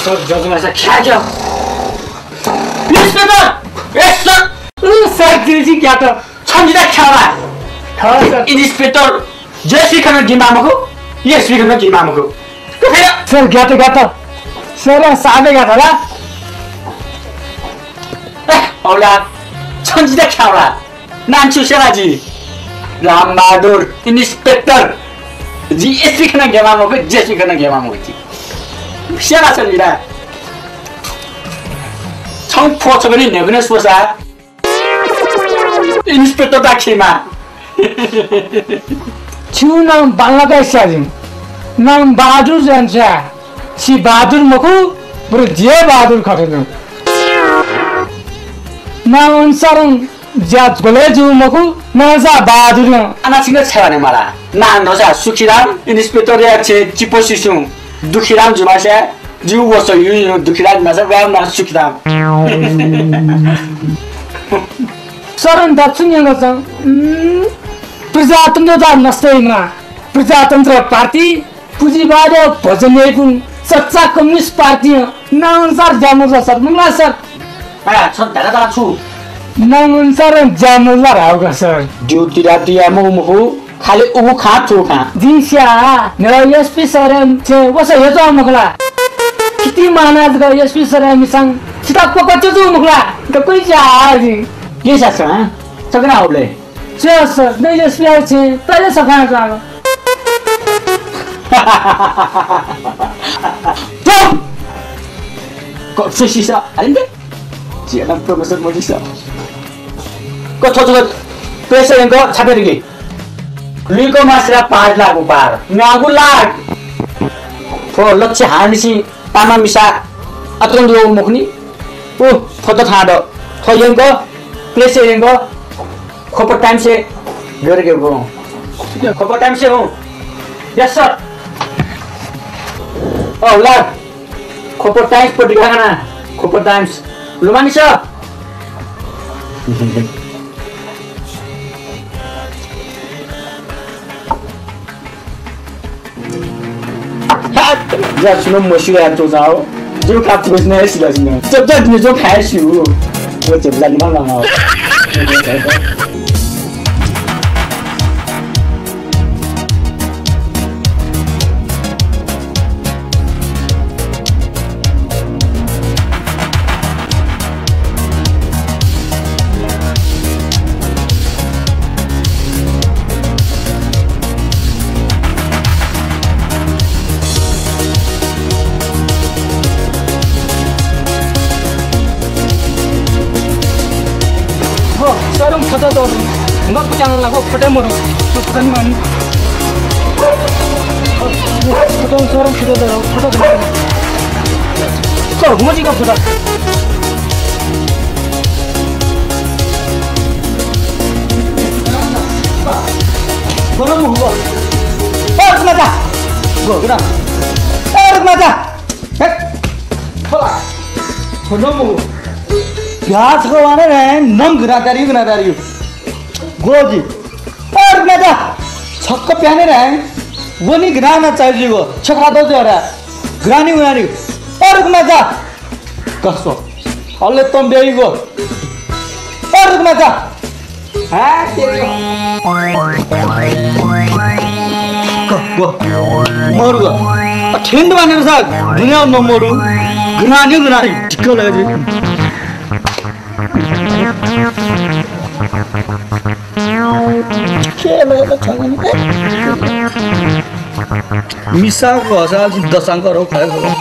सर, जजमासा ख्याक्या। इन्सपेक्टर! ए, सर! उ, सर, ज्यूजी, क्या त? छन्जिदा ख्याला। खः, सर। इन्सपेक्टर जेएसपी खन गिमा मखु, एसपी खन गिमा मखु। सर, ग्यात, ग्यात। सर, साबे ग्यात ला? ए, औला, छन्जिदा ख्याला। नाम छु स्याला जि? रामबहादुर, इन्सपेक्टर। जि एसपी खन गेमा मखु, जेएसपी खन गेमा मखु जि। स्याला छन्जिदा। छं फो छगुने न्ह्यगुने स्वसा। इन्सपेक्टर दा खिमा। छु नाम बांलाक स्याजिं। नाम बहादुर जान्स्या। छि बहादुर मखु, बरु जि हे बहादुर खः थें जू। नां अनुसारं ज्या ज्वले जू मखु, नां जा बहादुर। आना छिंगा छेवाने माला। नां नसा सुखीराम, इन्सपेक्टरया छेँ चिपो सिसुं दुखीराम जुमास्या, जिउ वसः यु यु दुखीराम नसा व्याम ना सुखीराम। सरं दा छु न्यंगु चा? उम्, प्रजातन्त्र दा नष्ट याइमा। प्रजातन्त्र पार्टी पुँजीवादया भजन याइगु सच्चा कम्युनिस्ट पार्टीया नां अनुसार ज्या मजुल सर, मखुला सर। आ, छं धाका धाका छु? नां अनुसार ज्या मजुल धाःगु का सर। ड्युटी राति याये मखु, खालि उगु खँ थुगु खँ। जिं स्या, न्ह्यः एसपी सरया छेँ वसः यचः मखुला। किति माना जक एसपी सरया मिसां छितः क्वकच्व जू मखुला। दक्वइ ज्या जिं। के स्याछं, हँ? छकना होबले। च्वया सर, नैले स्पियाः छेँ तले सफां च्वंगु। चुप! क-, छु सिसा, अरे बे? ज्यादा professor मजिसा। क-, थ्व, थ्व, प्रेसर यंक छापे रिगे। लुइक मास्रा पार लागु पार। नागु लाग। थ्व लक्ष्य हानिसि तामा मिसा अतुल दु मखुनि। ओ, थ्व त थां द। थ्व यंक, प्रेसर यंक। खोपा टाइम्सय् गय् धकाः हँ। खोपा टाइम्सय् हँ। Yes sir। अ, हुलाक। खोपा टाइम्स पत्रिका कना। खोपा टाइम्स। लुमानि सर। ज्या सुनं मस्यू यार च्वंसा हो। जिउ खा बुझ्न हे सिला सिला। जब जब जिउ खा स्यू। वो जब लानि मा लामा हो। हो, सरं फोटो दौ। नक च्यानल लागो फोटो मरु। तो फोटो नि मानी। फोटो सरं फोटो दौ, फोटो दौ। तो हुमजी का फोटो। गरम हुआ। और मजा। गो, गो। और मजा। हे, खोला। खोलो मो। प्याज को वाने रे, नम घिनादारी, घिनादारी। गोजी। अरे नेता, छक्क प्याने रे। वो नि घिना ना चाहिए वो। छक्का दो जो रे। घिनानी, घिनानी। अरे नेता। कसो। अल्ले तम बेई गो। अरे नेता। हाँ, तेरी। क-, वो, मरु गो। अ, ठिंड बाने रे साग, दुनिया न मरु। घिनानी, घिनानी। ठिक लगे जी। के लगे त छ भने? मिसा घसा जि दसांक रौ खाए खबर।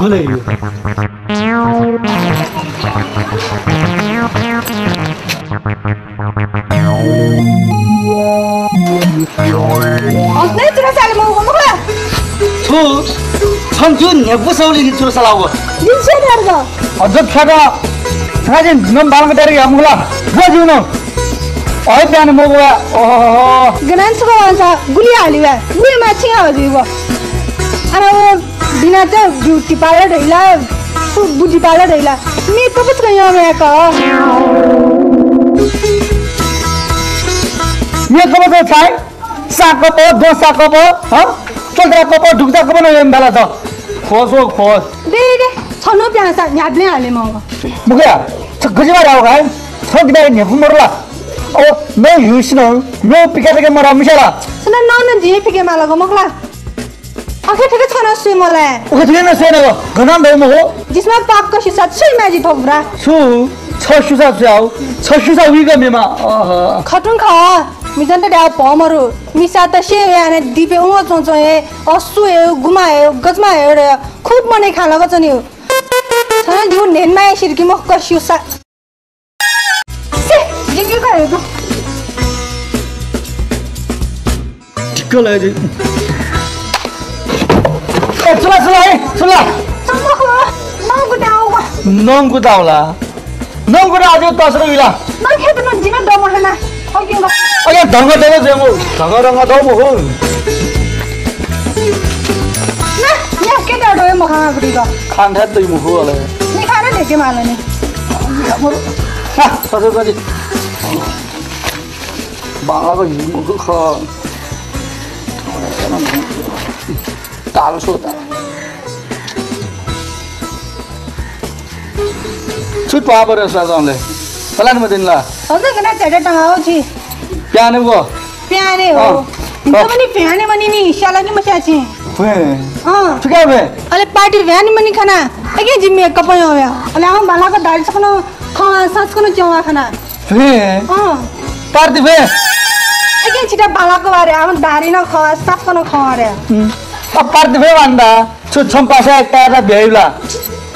गले यो। जु न्ह्यपु सौलिनि चुरु सलाउ। जिन्से दर्ग। अझ छ्याक। छाजे नम बालक दर्ग या मुला। व जुनो। अय प्याने मगु वा। ओहो। गनान सुक वांसा गुलि हालि वा। गुलि मा छिं हजु व। अन व बिना त ब्युटी पार्लर ढैला। सु ब्युटी पार्लर ढैला। मेकअप च कयो मेकअप। मेकअप त छाय। साकप, दो साकप, हँ? चोल्त्रा कप, ढुक्चा कप न यम बाला त। खोज हो, खोज। दे, दे, छनो प्यासा न्याब्ले हाले मग। मुखिया, छ गजिमा राव गाय। छ दिबा न्हेकु मरला। ओ, न युसिनो, न पिका तके मरा मिसाला। सुना न न जिं पिके माला ग मखला। अखे ठिक छन सुइ मला। ओके ठिक न सुइ न ग। गनाम भाई महो। जिसमा पाक कशी साथ सुइ म्याजी थोक ब्रा। सु, छ सुसा सुयाउ, छ सुसा उइग मेमा। अह। खटुङ खा। मिजन त ड्याव भमरु। मिसा त से याने दिपे उङ चों चों हे, असु हे, गुमा हे, गजमा हे रे। खूब मने खा लग चनिउ। छन जिउ नेनमा हे सिरकी मख कस्युसा। से, जिंगी खा हे दु। ढिक्क लय जि। ए, चुला, चुला, ए, चुला। सम्मख, नंगु दाउ। नंगु दाउला। नंगु दाउ जो तसर विला। नंग खेत न जिन दम हना। ओके, न। ओके, ढंग दम जेमु। ढंग रंग दम हो। ना, या के दाउ दो मखा गुडी ग। खान थात तो मुखु वाला। नि खाना देखे माला नि। हा, तसर गरी। बांलाक हिमु खः। ताल सोता। छु त्वाः बरस ला जंले? फलान मदिन ला? हजुर, गना चेडे तंगा हो छि। प्याने वो? प्याने हो। अँ। इन्त पनि प्याने मनि नि, स्याला नि मस्या छि। भे। अँ। छु क्या भे? अले पार्टी भ्यानि मनि खाना। अगे जिम्मे कपयो भ्या। अले आउँ बांलाक दारी सकन खा, सास कन च्यवा खाना। भे। अँ। पार्टी भे। अगे छिटा बांलाक बारे, आउँ दारी न खा, सास कन खा रे। हम्म। अब पार्टी भे वान्दा। छु छम्पासा कायदा भ्याइला।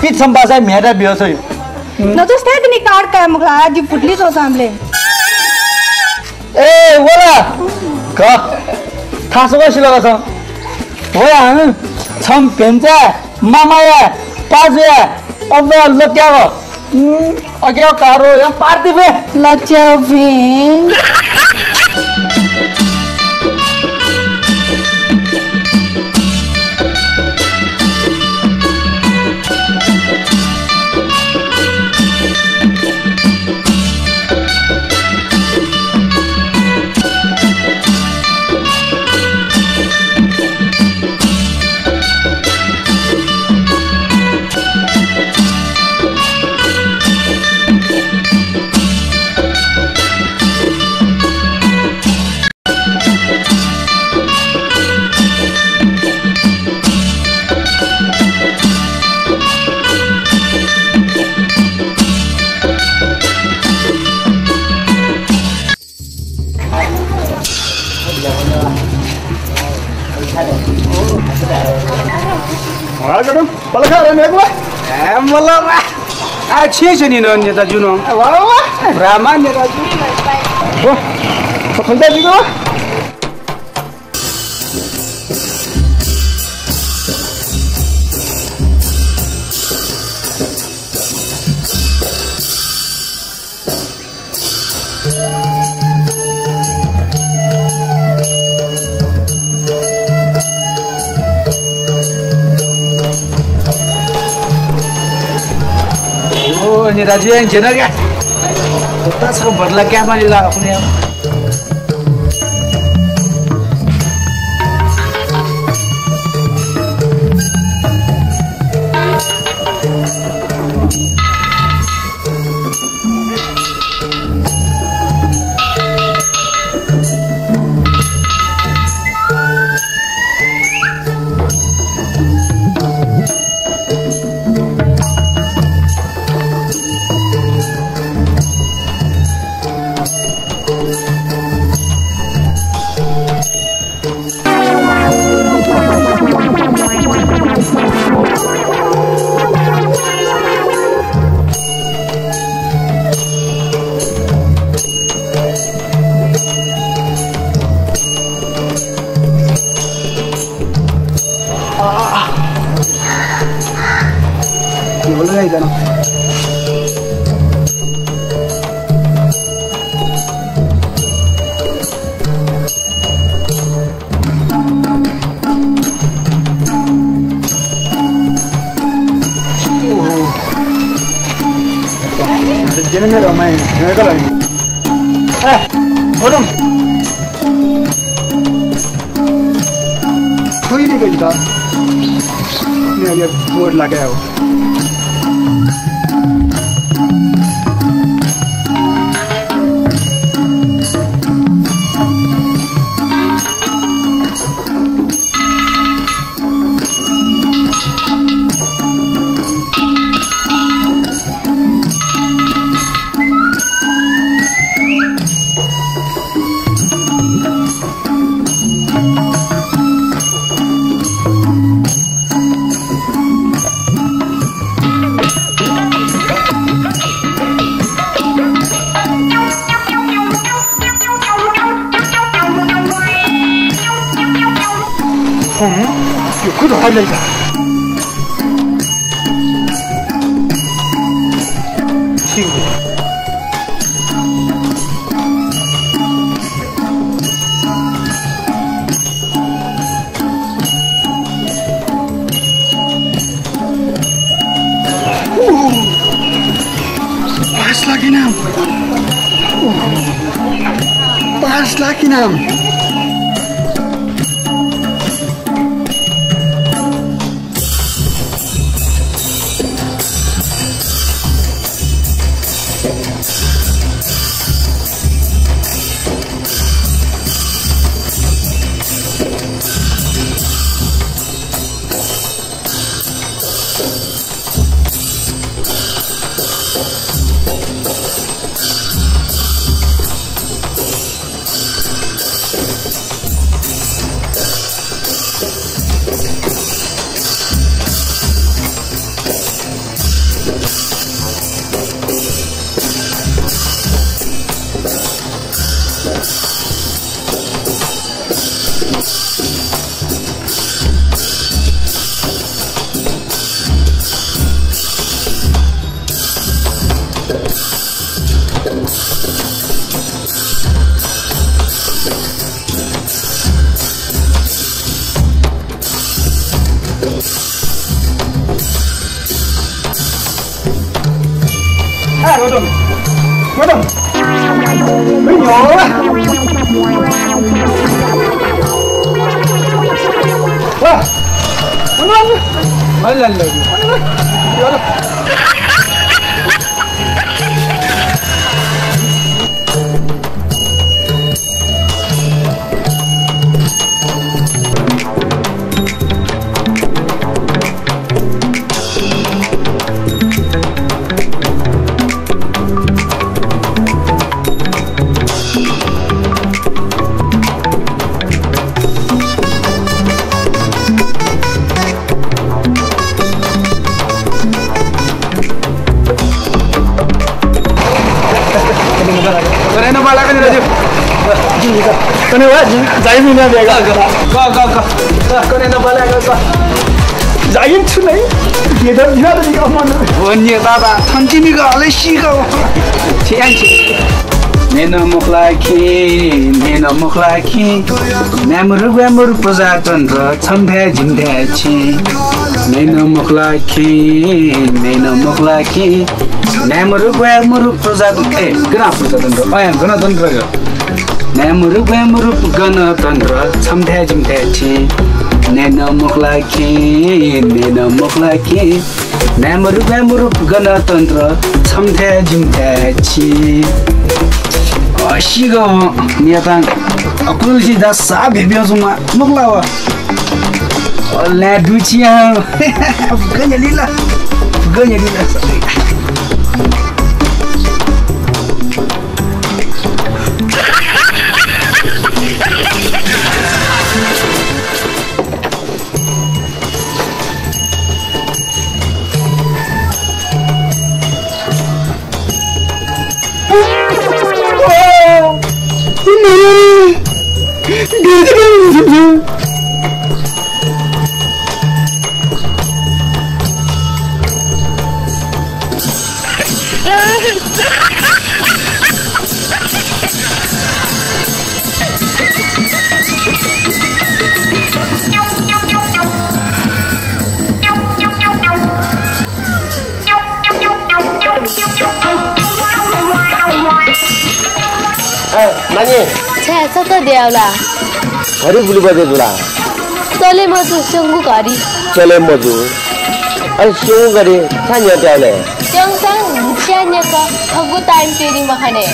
पि छम्पासा म्यादा भ्याउ छ। नजोस्ता दिनी कार्ड काय मुखला, जि फुटली चो सामले। ए, वला। क। थासो बसिला छ। वया हं। छम भेन्चा, मामाया, पाजुया, अब लट्याव। उम्, अज्ञा कारो या पार्टी भे। लट्याव भे। ए, मला बा। आ, छे छे नि न नेताजु न। वा, वा। ब्राह्मण नेताजु। हो। खन्ता जिगो। ओ, नेताजु, यां जेना क्या? बदला क्या माली ला अपने आप? थुइने गरी त मेरे बोर्ड लगायो। पास लागिनाम। पास लागिनाम। कने वा, जाइम इना बेगा। ग, ग, ग, ग। कने न बाला ग, ग। जाइम छु नै? ये द, ये द, ये द, मन। ओ ने बाबा, थन्तिनि ग, अले सी ग। छियान छि। मेन मुखलाखी, मेन मुखलाखी। म्यामरु ग्वामरु प्रजातन्त्र, छम्थ्याय् जिम्थ्याय् छि। मेन मुखलाखी, मेन मुखलाखी। म्यामरु ग्वामरु प्रजातन्त्र, ए, गन प्रजातन्त्र, अँ, गणतन्त्र ग। म्यामरु ग्वामरु गणतन्त्र, छम्थ्याय् जिम्थ्याय् छि। मेन मुखलाखी, मेन मुखलाखी। म्यामरु ग्वामरु गणतन्त्र, छम्थ्याय् जिम्थ्याय् छि। अ, सिग नेतां अकुलसी दा सा भेब्यां जुमा मुखला व। अ, ल्या दुचिया। फुक्क न्यलिला। फुक्क न्यलिला। नानी। छाय् सत धयाउ ला? घरि गुलि बजे जुल ला? चले मजू, स्यंगू घरि। चले मजू। अले स्यंगू घरि छाय् न्ह्यः तयाउ ले? स्यंसां न्हिच्चा न्ह्यः खगू time त्यनी मखने।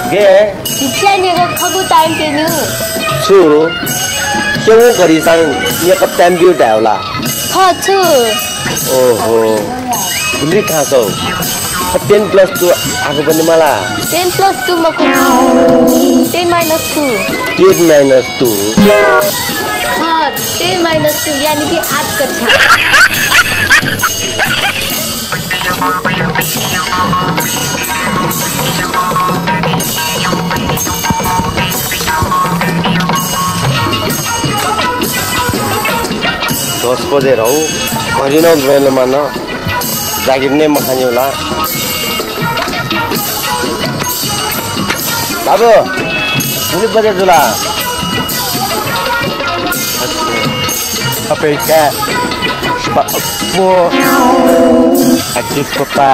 गे? न्हिच्चा न्ह्यः खगू time त्यनी। छु? स्यंगू घरिसां न्ह्यः time ब्यु धायेउ ला? खः छु। ओहो, गुलि थासौ। Ten plus two आगो बने मला। Ten plus two मखु। Ten minus two। Ten minus two। हाँ, ten minus two, यानी कि आठ कक्षा। दस बजे रौ, घरि नं ब्रेलमा न। जागिर नै मखाने होला। बाबु, गुलि बजे जुल ला? अपेक्षा। पा-, पो-, अति पप्पा।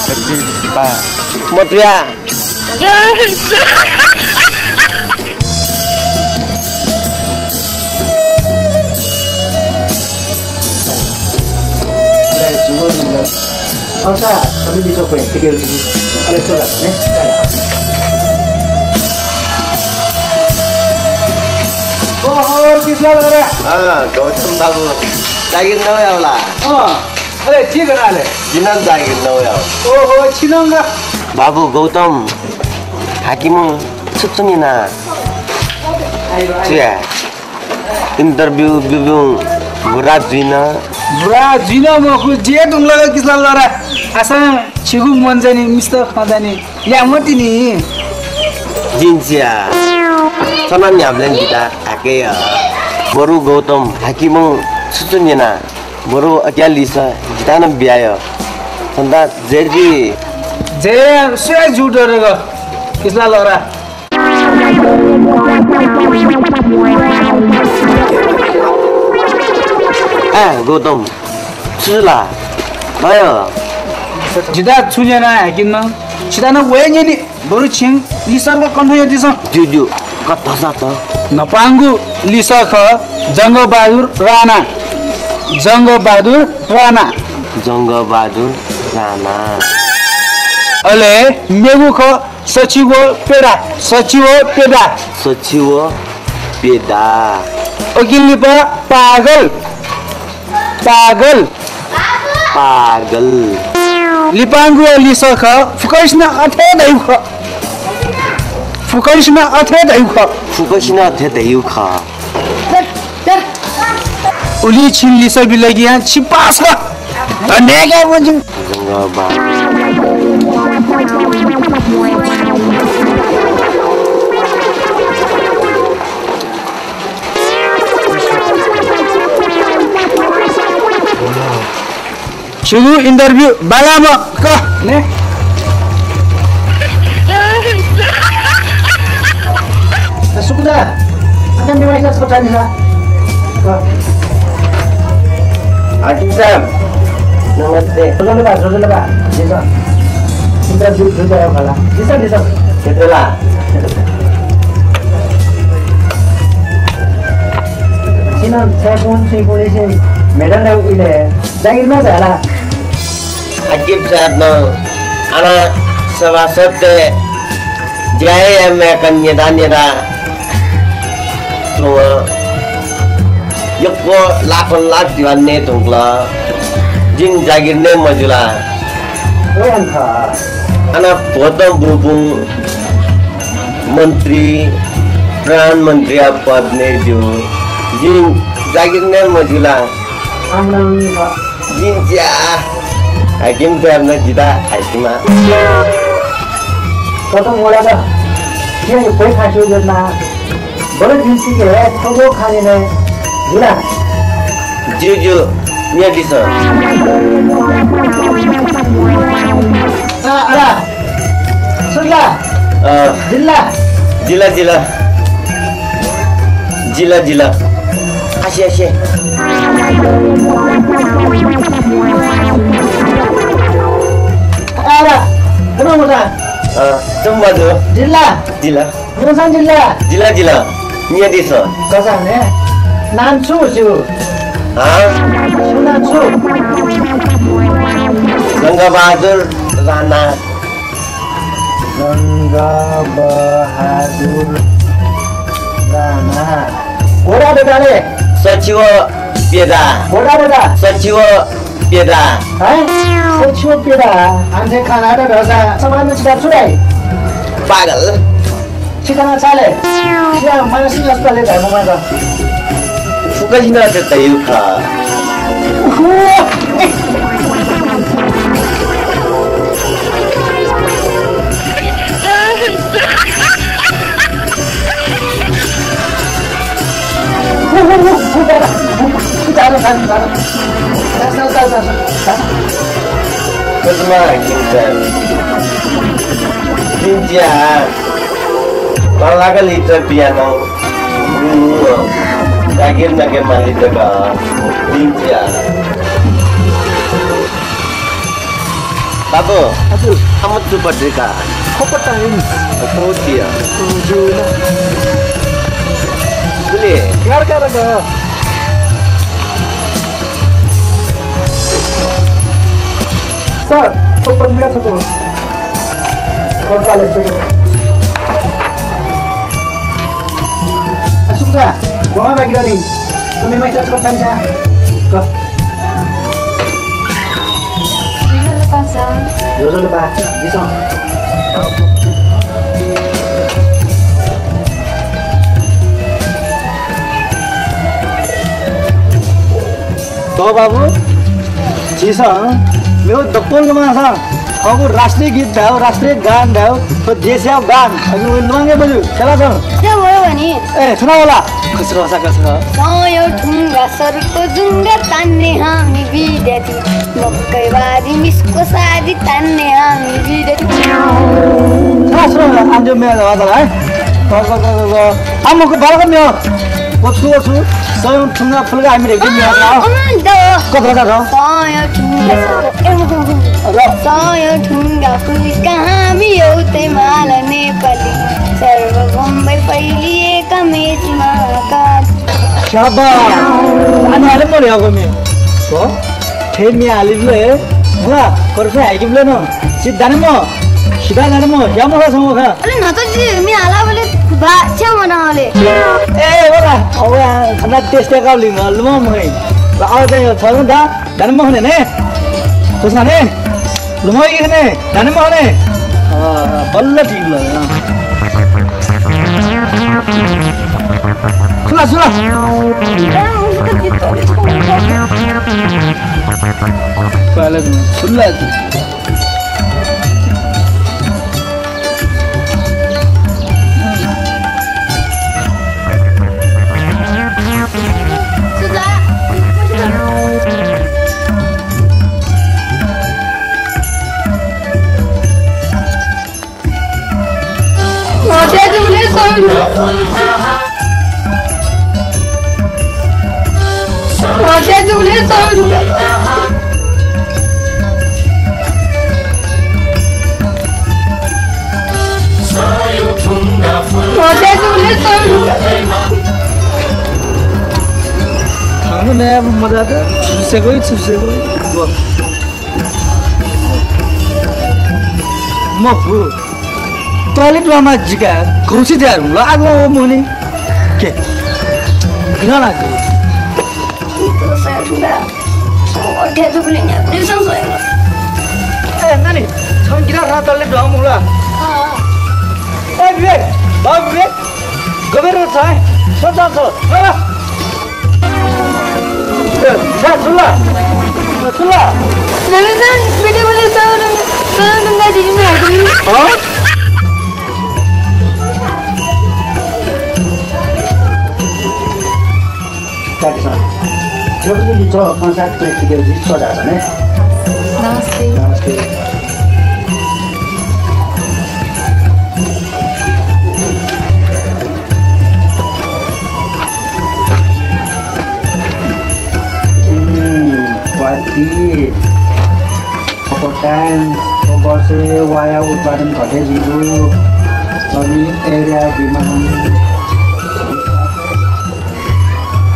अति पा-, मत्रिया। ओहो, किसलाल रे। अँ, गौतम बाबु, जागिर नवयाउ ला? अँ, अले, के गनाले? जिं नं जागिर नवयाउ। ओहो, छिनं गा? बाबु गौतम, हाकिमं छु छु न्यना? छु याये? Interview ब्यूब्यूं बुरा जुइन। बुरा जुइन मखु, जुये धुंकल किसलाल रे। आसां छिगु मन चाहिँ नि मिस्त खँ चाहिँ नि ल्याय् मतिनि। जिं छु याये? थन न्ह्याबलें जितः हाकय्। बरु गौतम, हाकिमं छु छु न्यना? बरु अज्याःगु लिसः जितः नं बियाः यः। छन्त जय जुइ। जय सुया जू दरे ग किसलाल रे। ए, गौतम, छु जुल ला? अय्। जितः छु न्यना हाकिमं? छितः नं वये न्यनी। बरु छिं लिसःयात कण्ठ यंतिसँ। ज्यू, ज्यू, कथं सा त। न्हापांगु लिसः खः जंगबहादुर राणा। जंगबहादुर राणा। जंगबहादुर राणा। अले मेगु खः सचिव पेदा, सचिव पेदा। सचिव पेदा। उकिं लिपा पागल। पागल। पागल। लिपांगु लिसः खः, फुक्कसिनं अथे धइगु खः। फुक्कसिनं अथे धइगु खः। फुक्कसिनं अथे धइगु खः। उलि छिं लिसः बिल कि यां छि पास खः। धन्यवाद मन्जु। छिगु interview बालाम क ने। सुकुदा, अकन डिवाइस को टाइम है। क। हाकिम साहब, नमस्ते। जोजोले बा, जोजोले बा। जी सर। Interview जुन जायो खाला। जी सर, जी सर। क्षेत्रला। छिनं छय्‌पुं छुइपुंलिसे medal नं उइले जागिर नं झाला। हाकिम साहब नं आना सभासदतय् ज्या याये माय्‌क न्यदा न्यदा तुं यक्व लाखं लाख दिवान नये धुंकल। जिं जागिर नये मजुला। वयां खः। आना भोटं बूबुं मन्त्री, प्रधानमन्त्रीया पद नये ज्यू। जिं जागिर नये मजुला। आम्राम खः। जिं ज्या। हाकिम साहबं जितः हाइसिमा। प्रथम वडात क्या यो कोई खासियो जतना बडो जिन्सी के है, थोगो खाने ने जुला। ज्यू, ज्यू, न्यँ दिसँ। आ, अला। सुनला। अ, जिल्ला। जिल्ला, जिल्ला। जिल्ला, जिल्ला। आसे, आसे। अला, कुन मुसा? अँ, चम्बा जु। जिल्ला? जिल्ला। जिल्ला, जिल्ला। जिल्ला, जिल्ला। न्यनादिसँ। कसा ने? नाम छु छिगु? हाँ? छु नाम छु? गंगाबहादुर राणा। गंगाबहादुर राणा। घोडा दु का ले? सछि व प्यदा। घोडा दु का? सछि व प्यदा। हैं? सछि व प्यदा। आंथे खाना त धसा समान छिता छु धाइ? पागल। छिता मा चाले। या मानसिक अस्पतालय् धाइ ममाका। फुक्कसिनं त तयु खः। कसमा किंचा किंचा तलाक लित पियानो जागिर नके मालित का किंचा। बाबु, हजुर। हम सुपत्रिका। खोपटा हिन। खोटिया। जुना। बुले। गार गार ग। सर, खोपटा मिला छ तो। खोपटा ले। असुका, गोमा बाकी रही। तुम्हें मैं क्या कर सकता हूँ? ज्वजलपा, दिसँ। तो बाबु, झीसं मेगु दक्वं नमाःसां थःगु राष्ट्रिय गीत धायेगु, राष्ट्रिय गान धायेगु, थ्व देशया गान, अझ वइ नमांगे मजू, खेला छौं। ए, छु नां वल? कसक, कसक, कसक। सयौँ ठुङ्गा सर्प जुङ्गा तान्ने हामी विद्यार्थी। मकैबारी मिसको सारी तान्ने हामी विद्यार्थी। सुन, सुन, आम जो म्ये वाता है। ग, ग, ग, ग, ग। आम मक बालक म्ये। ओछु, ओछु। सयौँ ठुङ्गा फुल्का हामी रेग्दी म्ये वाता। अँ, द। कत, कत, कत? सयौँ ठुङ्गा सर्प। ए, हो, हो, हो। र? सयौँ ठुङ्गा फुल्का हामी एउटै माला नेपाली। सर्व बम्बई फैलिएका मेची महाकाली। शाबाश। दाने हले मो ल्यागो मे। हो? ठे म्ये हालिबले। मला, कर्फे हाइकिबले न। सि दाने मो। सिधा दाने मो। या मला छौ खा। अले नत जि म्ये हालाबले बा छ्या मना हले। ए, मला। अब खना टेस्ट का लिन लुम मय। अब चाहिँ छ दा। दाने मखु ने, ने? खुसना ने? लुमय् कि ने? दाने मखु ने? अँ, बल्ल ठीक ल, अँ। सुला, सुला। सुला। थांगु नया मजा त छुसेगो छुसेगो। मखु। Toilet वामा जिका घुसी द्या हुँ ल आगो मोने। के? गिरा लाग। ए, नानी, छं गिरा रा toilet वामा मुला। ए, विवेक, बाबु विवेक, गबेर छ है? सोचा छ। ए, छ्या, सुला। सुला। नमिता, बेटे बोले, सौ रुपया, सौ रुपया दीजिए, मैं हाथ में। हाँ? That's right. जब भी जो अपन साथ में किसी को जिस को जाता है। नमस्ते। नमस्ते। Hmm, party. Overtime, overtime. Via उत्पादन घटे जुइगु अनि एरिया डिमान्ड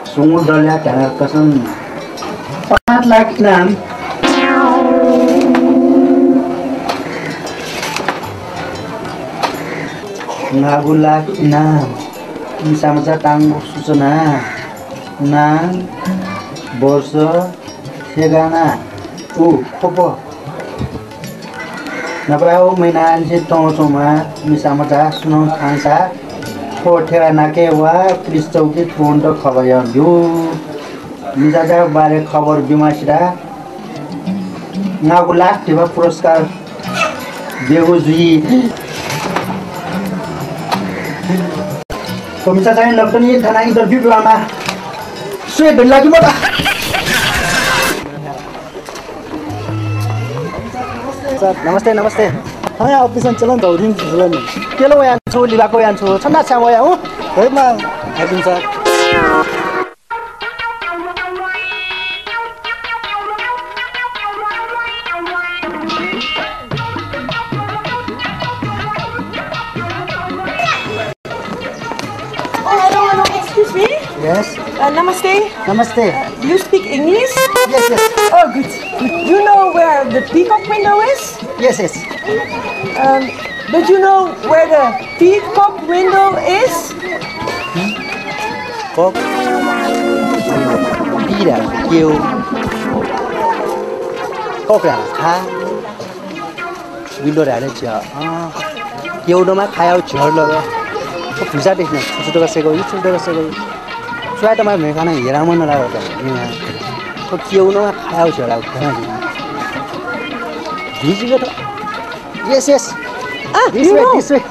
सुँगुर दलया ध्यान कसम पाँच लाख इनाम। नागु लाख इनाम। मिसामचा तांगु सूचना। नाम, वर्ष, ठेगाना, उ, ख्वप। नपराउ महिना निसें तंच्वंम्ह मिसामचा सुनं थांसा थ्व ठेगानाके वा पुलिस चौकी थ्वंत खबर यानाब्यु। मिसाचा बारे खबर ब्यूमासिदा नागु लाख धिबा पुरस्कार ब्यूगु जुइ। थ्व मिसा चाहिँ नकतिनि थाना interview ब्यूमा। स्वे धुन लागि मत। सर, नमस्ते, नमस्ते। हाँ, या अफिसं चलन धौरिन जुलन। केलो यान छु, लिबाको यान छु, छन्दा छ्या वया हूँ। है मा, हाकिम sir. Oh, hello, hello, excuse me. Yes. Uh, namaste. Namaste. Uh, you speak English? Yes, yes. Oh, good, good. You know where the peacock window is? Yes, yes. Um, but you know where the peacock window is? Cock? Peacock, Q. Cock धाःसा खा। Window धाःसा झ्याः। अँ। क्यू नमा खाया झ्याः लगा। भुजा देख्न, छु छु दगा सेगो, यु छु दगा सेगो। च्वाय् तमा मेखाना हेरा मन लागा त। क्यू नमा खाया झ्याः लागा। भिजिगत। Yes, yes. Ah, this way, this way,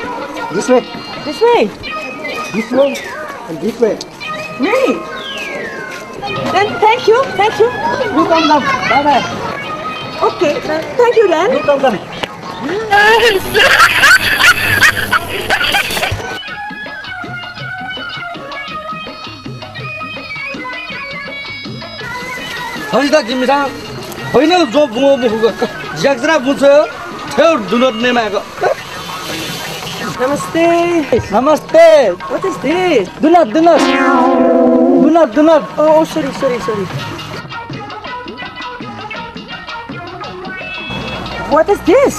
this way. This way? This way and this way. Really? Then thank you, thank you. You come, come. Bye, bye. Okay, then thank you then. You come, come. हरिता जिमिसं होइन जो बुङो बुखु ज्याक्रा बुछ थेउ दुनत नेमाक। नमस्ते। नमस्ते। What is this? दुनत, दुनत। दुनत, दुनत। Oh, oh, sorry, sorry, sorry. What is this?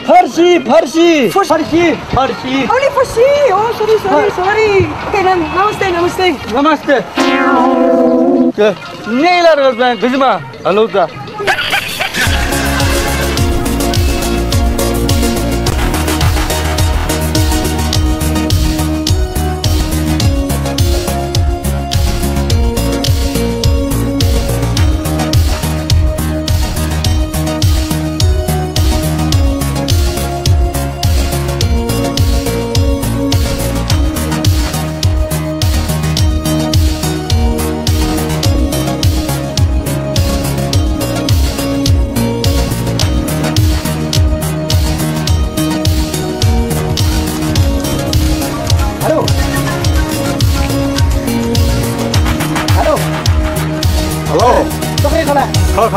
फर्सी, फर्सी। फर्सी। फर्सी, फर्सी। Only फर्सी। Oh, sorry, sorry, sorry. Okay, then, नमस्ते, नमस्ते। नमस्ते। के? नेला र गजिमा। Hello, दा। Hello। Hello। Hello। तखै खला। ख, ख।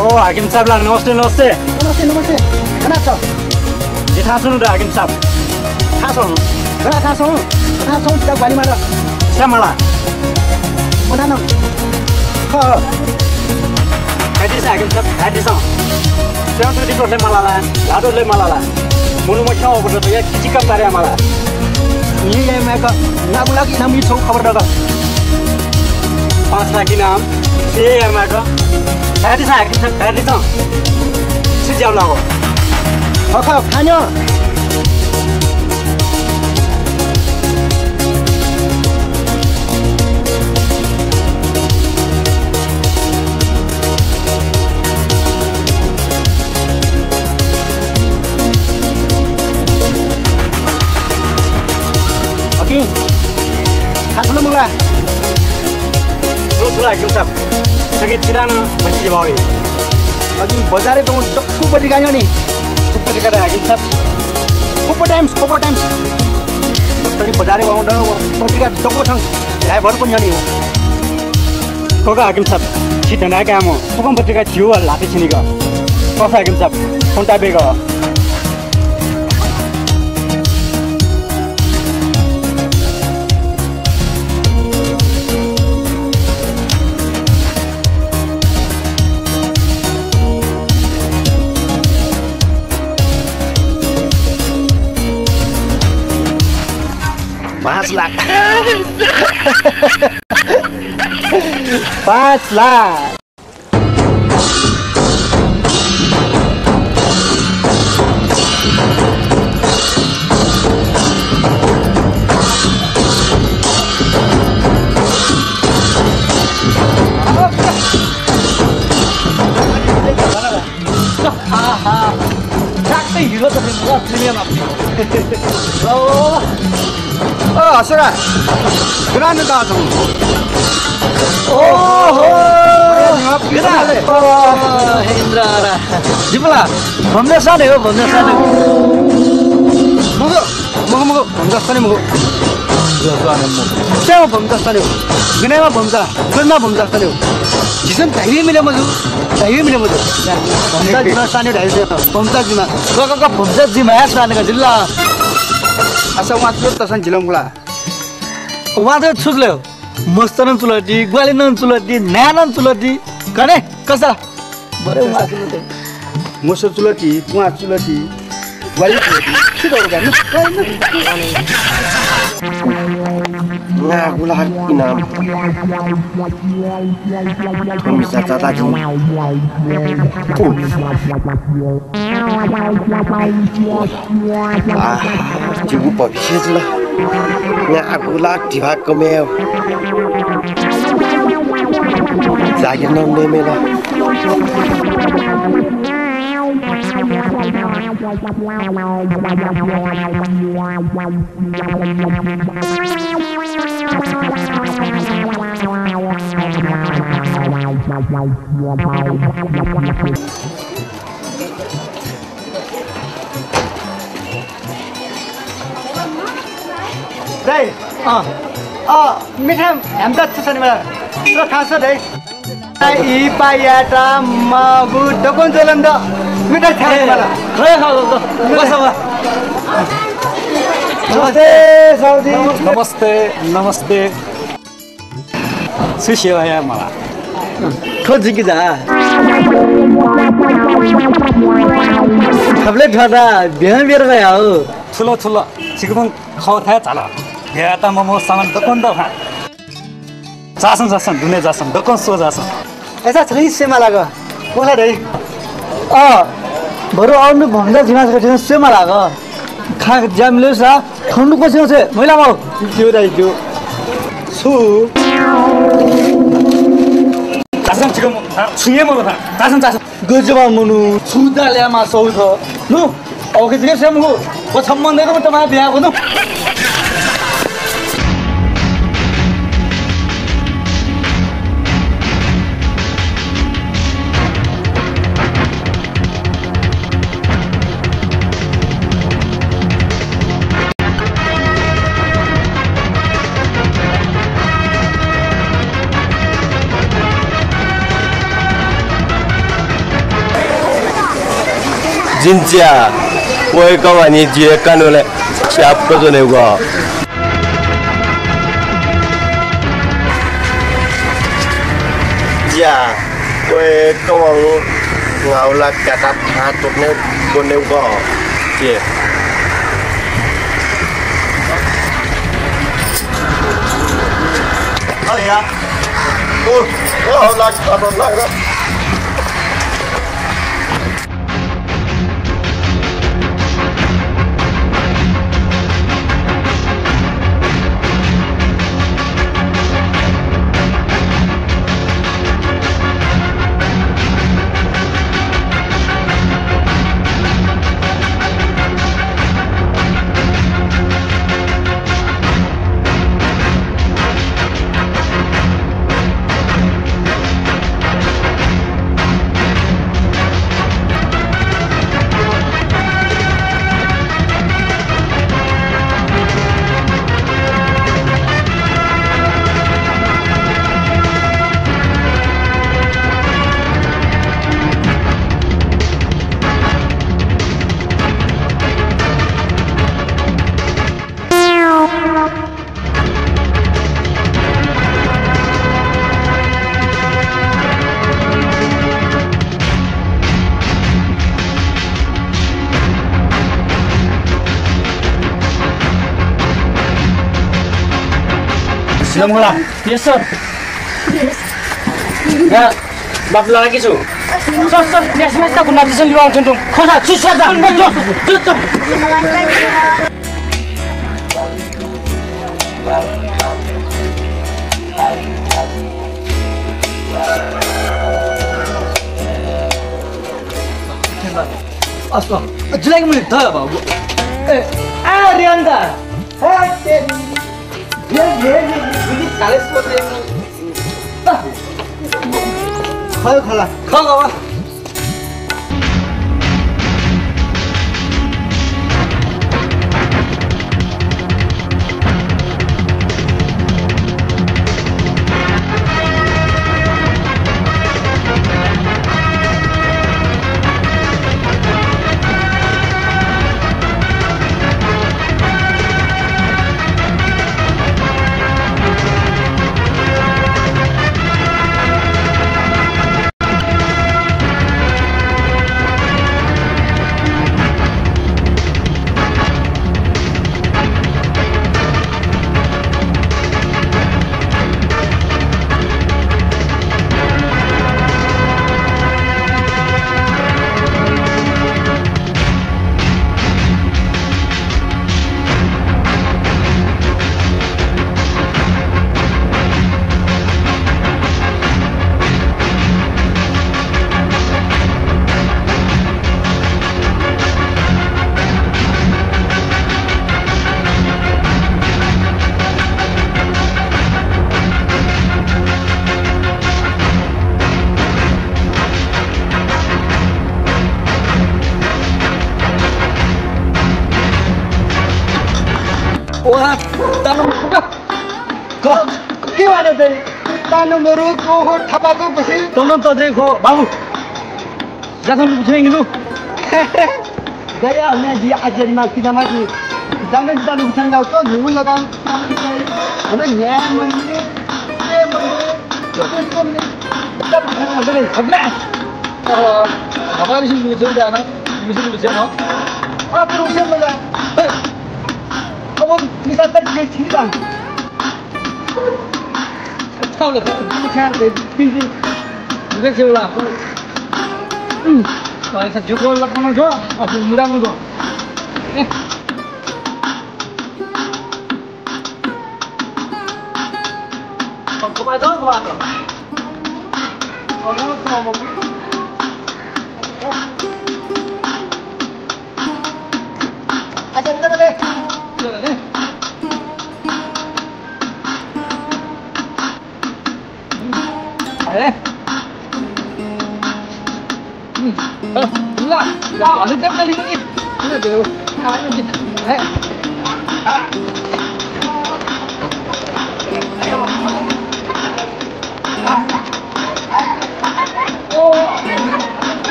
ओ, हाकिम साहब ला, नमस्ते, नमस्ते। नमस्ते, नमस्ते। कना छ? ए, थाहा छ नु द, हाकिम साहब? थाहा छ नु? कना थाहा छ नु? थाहा छ नु, द ग्वाली माला। स्यामाला। मना न। ख। खाइदिस, हाकिम साहब, खाइदिस। स्याम त दिको ले माला ला, लादो ले माला ला। मुनु म क्या हो, बोलो तो या किसी का तारे माला। ये, ये, मैं का, ना बुला कि ना मी छौ खबर दगा। पाँच लाख इनाम। ए, ए, माटो। फ्याटिस, हाकिम साहब, फ्याटिस। सिज्याउ लागो। खख, खान्यो। अकिं, खा छु ला मंगला? छु छु ला हाकिम साहब? सके चिरान बच्ची भाव है। अकिं बजारे तो दक्कु पत्रिका न्यनी। दक्कु पत्रिका द हाकिम साहब। Copa Times, Copa Times। तरी बजारे वाउँदा पत्रिका दक्कु छं। ड्राइभर को न्यनी हो। कोका हाकिम साहब, छि धनाकामो। फुकं पत्रिका झिउ ल्हाते छिनिक। कसा एकदम सब। फोन टाइप बेगः। पाँच लाख। पाँच लाख। आहा, ठ्याक्कै हिरो त फेरि म सिनेमा। ओ, ओ, हसुरा। गुना न दाजु। ओहो। अरे, निमा पिता ले। ओ, इन्द्र रा। जिपला, भम्जा साने हो, भम्जा साने। मगु, मगु, मगु, भम्जा साने मगु। भम्जा साने मगु। क्या हो भम्जा साने हो? गनेमा भम्जा। कर्मा भम्जा साने हो। जिसन धाइबे मिले मजु, धाइबे मिले मजु। भम्जा जिमा साने धाइबे, भम्जा जिमा। क, क, क, भम्जा जिमा या साने का जिल्ला। असा वाचु तसन जिलम खुला। वाचु छुजले हो। मस्तनं चुलती, ग्वालिनं चुलती, न्यानं चुलती। कने, कसा? बरे वाचु चुलती। मस्त चुलती, पुवाँ चुलती, ग्वालि चुलती। छु दौ गानु? ना गुला इनाम। कम सा चाता जिं। आ, जिगु भविष्य जुल। ना गुला धिबा कमे। जागिर नं नेमेला। दाइ, अँ, अँ, मिठा ह्याम्टा छु छ नि मला? ल, थाहा छ दाइ। ई पायाटा मागु दक्वं ज्वलं द। मिठा छ्या मला। खै खः, खः, खः। बस, बस। नमस्ते, साउजी। नमस्ते, नमस्ते। छु सेवा याये मला? थ्व जिके जा। थबलय् थ्वःता बिहान बेर गया हो। थुल थुल, छिकपिं खः थाय् झाल। भ्याता ममो सामान दक्वं दः खा। जासं जासं, दुने जासं, दक्वं स्व जासं। अय्सा छकः सेमा लाग। कोला दइ। अ, बरु अनु भम्जा जिमा छकः सेमा लाग। खा ज्यामिले सा, खन्नु कोसिङ छे, मैला माउ। ज्यू दाइ, ज्यू। छु? तासं छिकम, छु हे मरु था। तासं, तासं। गजबा मनु, छु दा ल्यामा सौ छ। नु, औके जिके सेम हो। व सम्बन्ध रे, म तमा बिया को नु। जिं च्या, वय्कः वनी जि हे कानुले स्याप्क ज्वनेगु। ज्या, वय्कलं ङाउला काता थां त्वःतने ब्वनेगु। ज्या। अरे यार। ओ, ओ, ङाउला काता थां। सिलम होला। Yes, sir। या, बाप लागे छु। सर, सर, यस, यस, तक नाति सन लिवाउ जुन तुम। खोसा, छु, छु, छु, छु, छु, छु। अस्व, जुलाइक मुनि ध बाबु। ए, आ, रियान्दा। हे, हे, हे, हे, बुझि थाले सोचे। खला, खला। खला, खला। वा, तानु, क, के वाले दे? तानु मरु को हो, थपाको बसी। तनु तो देखो, बाबु। जासन बुझेंगे नु। गया हमने जी आज जन्मा किनामा की। जाने जी तानु बुझेंगे तो नु लगा। हमें न्याय मंदिर, प्रेम मंदिर, तो तो ने। तब हमें हमें हमें। हमारी सी म्यूजिक जाना, म्यूजिक बुझे ना। आप लोग से मिला। अब मिसाल तक ये ठीक है। थाउला, थाउला, थाउला, थाउला। हम्म। तो ऐसा जो को लपना जो, और फिर मुड़ा मुझे।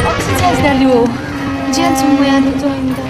Oxygen dali o. Diante de mulher do doido.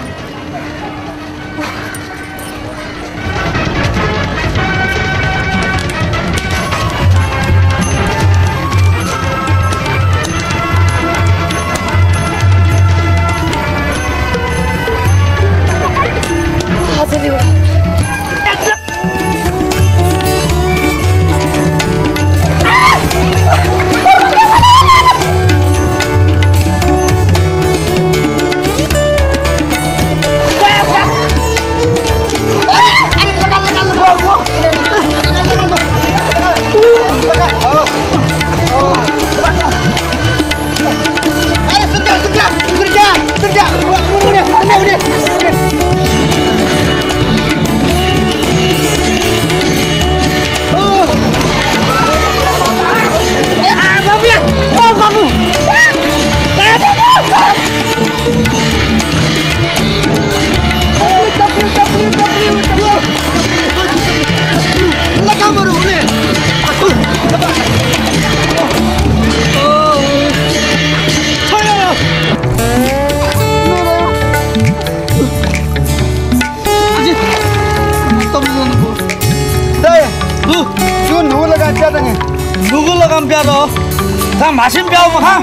म्हासिम प्याउ मखा,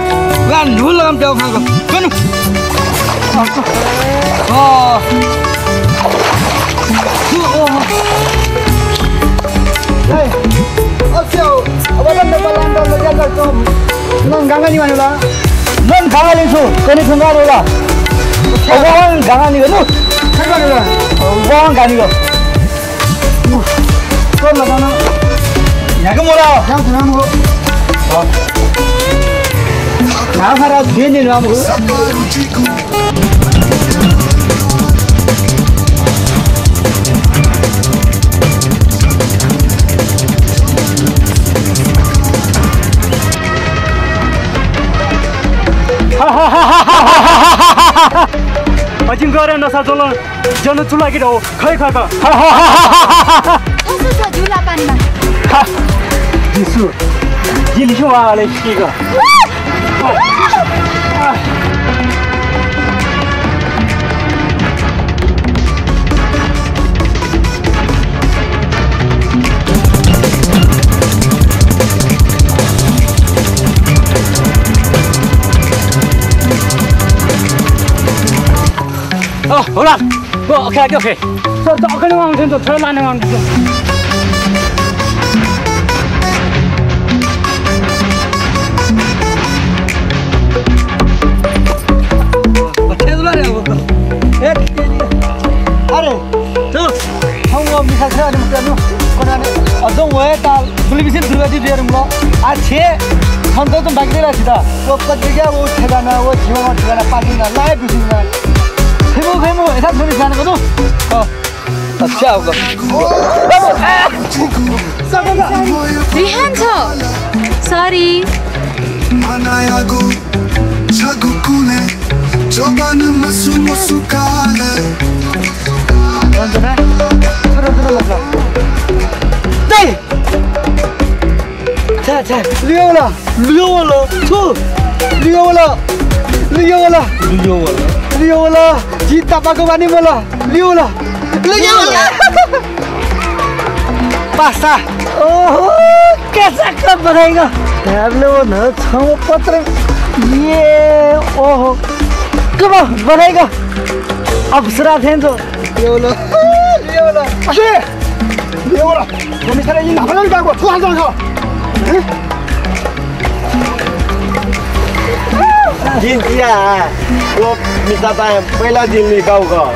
ला न्हू लगाम प्याउ खांगु। कनु। अ, अ। ए, अस्याउ, अब लन बलान द लज्या कर तुम। लन गांगा नि वानुला। लन गांगा लिन्छु, कनी थुंगा रोला। अब वन गांगा नि गनु। थुंगा रोला। अब वन गांगा नि गनु। कर लगाना। न्ह्याक मोला। न्ह्याक मोला। न्हापा रा छुं नि नाम हो। अजिंगर नसा ज्वलं ज्यानं चुलाकी दौ, खै खै क। छसु छ जिउला पानीमा। हा, जिसु, जिलिसु वाले सिक। अ, होला। ब, OK, OK, OK। सर, त अकने वांगु थें त थ्व लाने वांगु थें। अरे, त। हम वो मिसा छ, अनि मुक्ता नु, कोना ने, अझ वो हे ताल, बुलि बिसिन दुर्गा दी देर मुला। आ छे, हम त तुम बाकी देला छिता। वो पत्रिका, वो ठेगाना, वो जीवन ठेगाना, पाकिना, लाइव बिसिन ना। खैमु, खैमु, यता थोड़ी जाने को तू। अ। अच्छा होगा। रिहान छ। Sorry। दे। छ्या, छ्या, लियो वल, लियो वल, छु? लियो वल, लियो वल, लियो वल, लियो वल, जि तापाको बानी मल, लियो वल, लियो वल। पासा। ओहो, कैसा कब बनाएगा? ध्याबले वो न छौ पत्र। ये, ओहो, कब बनाएगा? अप्सरा थें जो। लियो वल, लियो वल। अशे! लियो वल। वो मिसा रे, यी न्हापा नं गाःगु, छु हालचाल छ? हँ? जिं जिया, वो मिसा त पहिला जिं लिकाउ ग।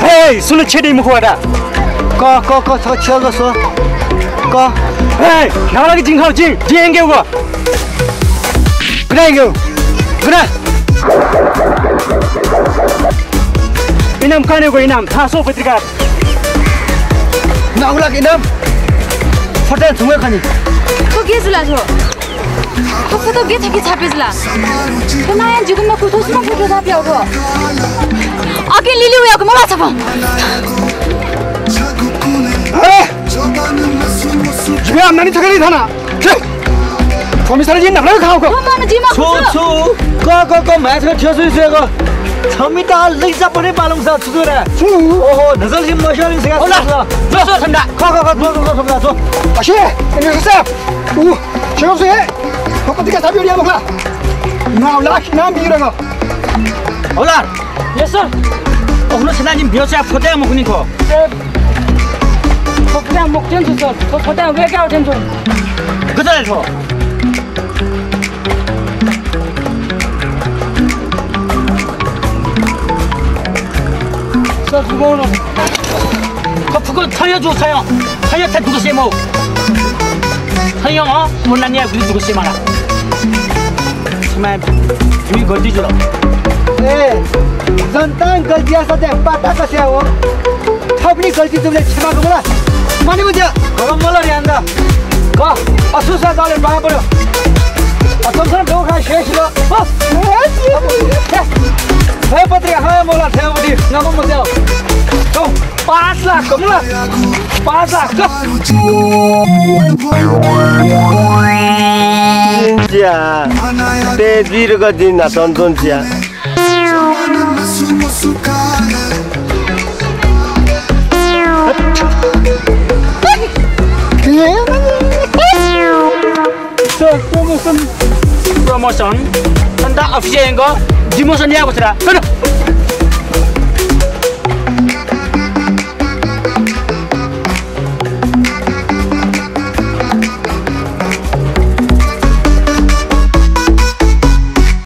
हे, सुलु छेडी मुखु वाटा। क, क, क, छ, छ, क, स। क। हे, न्हापा ला कि जिं खाउ, जिं, जिं एंगेउ ग। गुना एंगेउ। गुना। इनाम कनेगु इनाम, थासो पत्रिका। नागुलाक इनाम फटे थुंगे खनी। थ्व गे जुला थ्व? थ्व फोटो गे थकी छापे जुला? थ्व नाया जिगु मखु, थ्व सुनां फोटो छापे याउ थ्व? अगे लिलि उयागु मला छपं। अरे! जिगु आम्दानी थकली थाना। छे! थ्व मिसा रे जिं न्हापा नं खाउ क। थ्व मानु जिं मखु छु, छु। छु? क, क, क, म्हाय् छकः थ्यसुइ सुयेक। छमित लैजा पनि पालुंसा छु छु रे? छु? ओहो, नजल जिं मस्यू नि सिका। ओला, छु छु? जो, जो, ठन्डा। ख, ख, ख, जो, जो, जो, ठन्डा, जो। अशे, इन्ने साहब। उ, छेउ से। थ्व पत्रिका छापे याउ मखु ला? नाउ लाख नाम बिरग। होला। Yes, sir। ओखलो छेना जिं बियो छ्या फोटो मखुनि थ्व। Sir, थ्व फोटो मखुथें छु, sir। थ्व फोटो वेके आउथें छु। गथे थ्व? Sir, थ्व मखु ला। थ्व फुक्क थय् जू, थय्। थय् थय् दुगु से मखु। थय्, अँ, मो नानीया गुलि दुगु से माला। छम्ह बुइ गल्ती जुल। ए, जनतां गल्ती याःसा थें पाता कस्याः हो। थःपिनि गल्ती जूबलय् क्षमा कमला। माने मज्यू। गरम मल रे आन्दा। क, असुसा जाले बाया पर्‍यो। अथमसन दौ खा शेष ल। बस। हे पत्रिका, हे मोला, थें मति, नगम मज्यू। दौ। पाँच लाख कमला। पाँच लाख क। ज्या, ते जिरग दिन सन सन ज्या। सन, सन्ता अफिस यंक डिमोसन याये बछरा।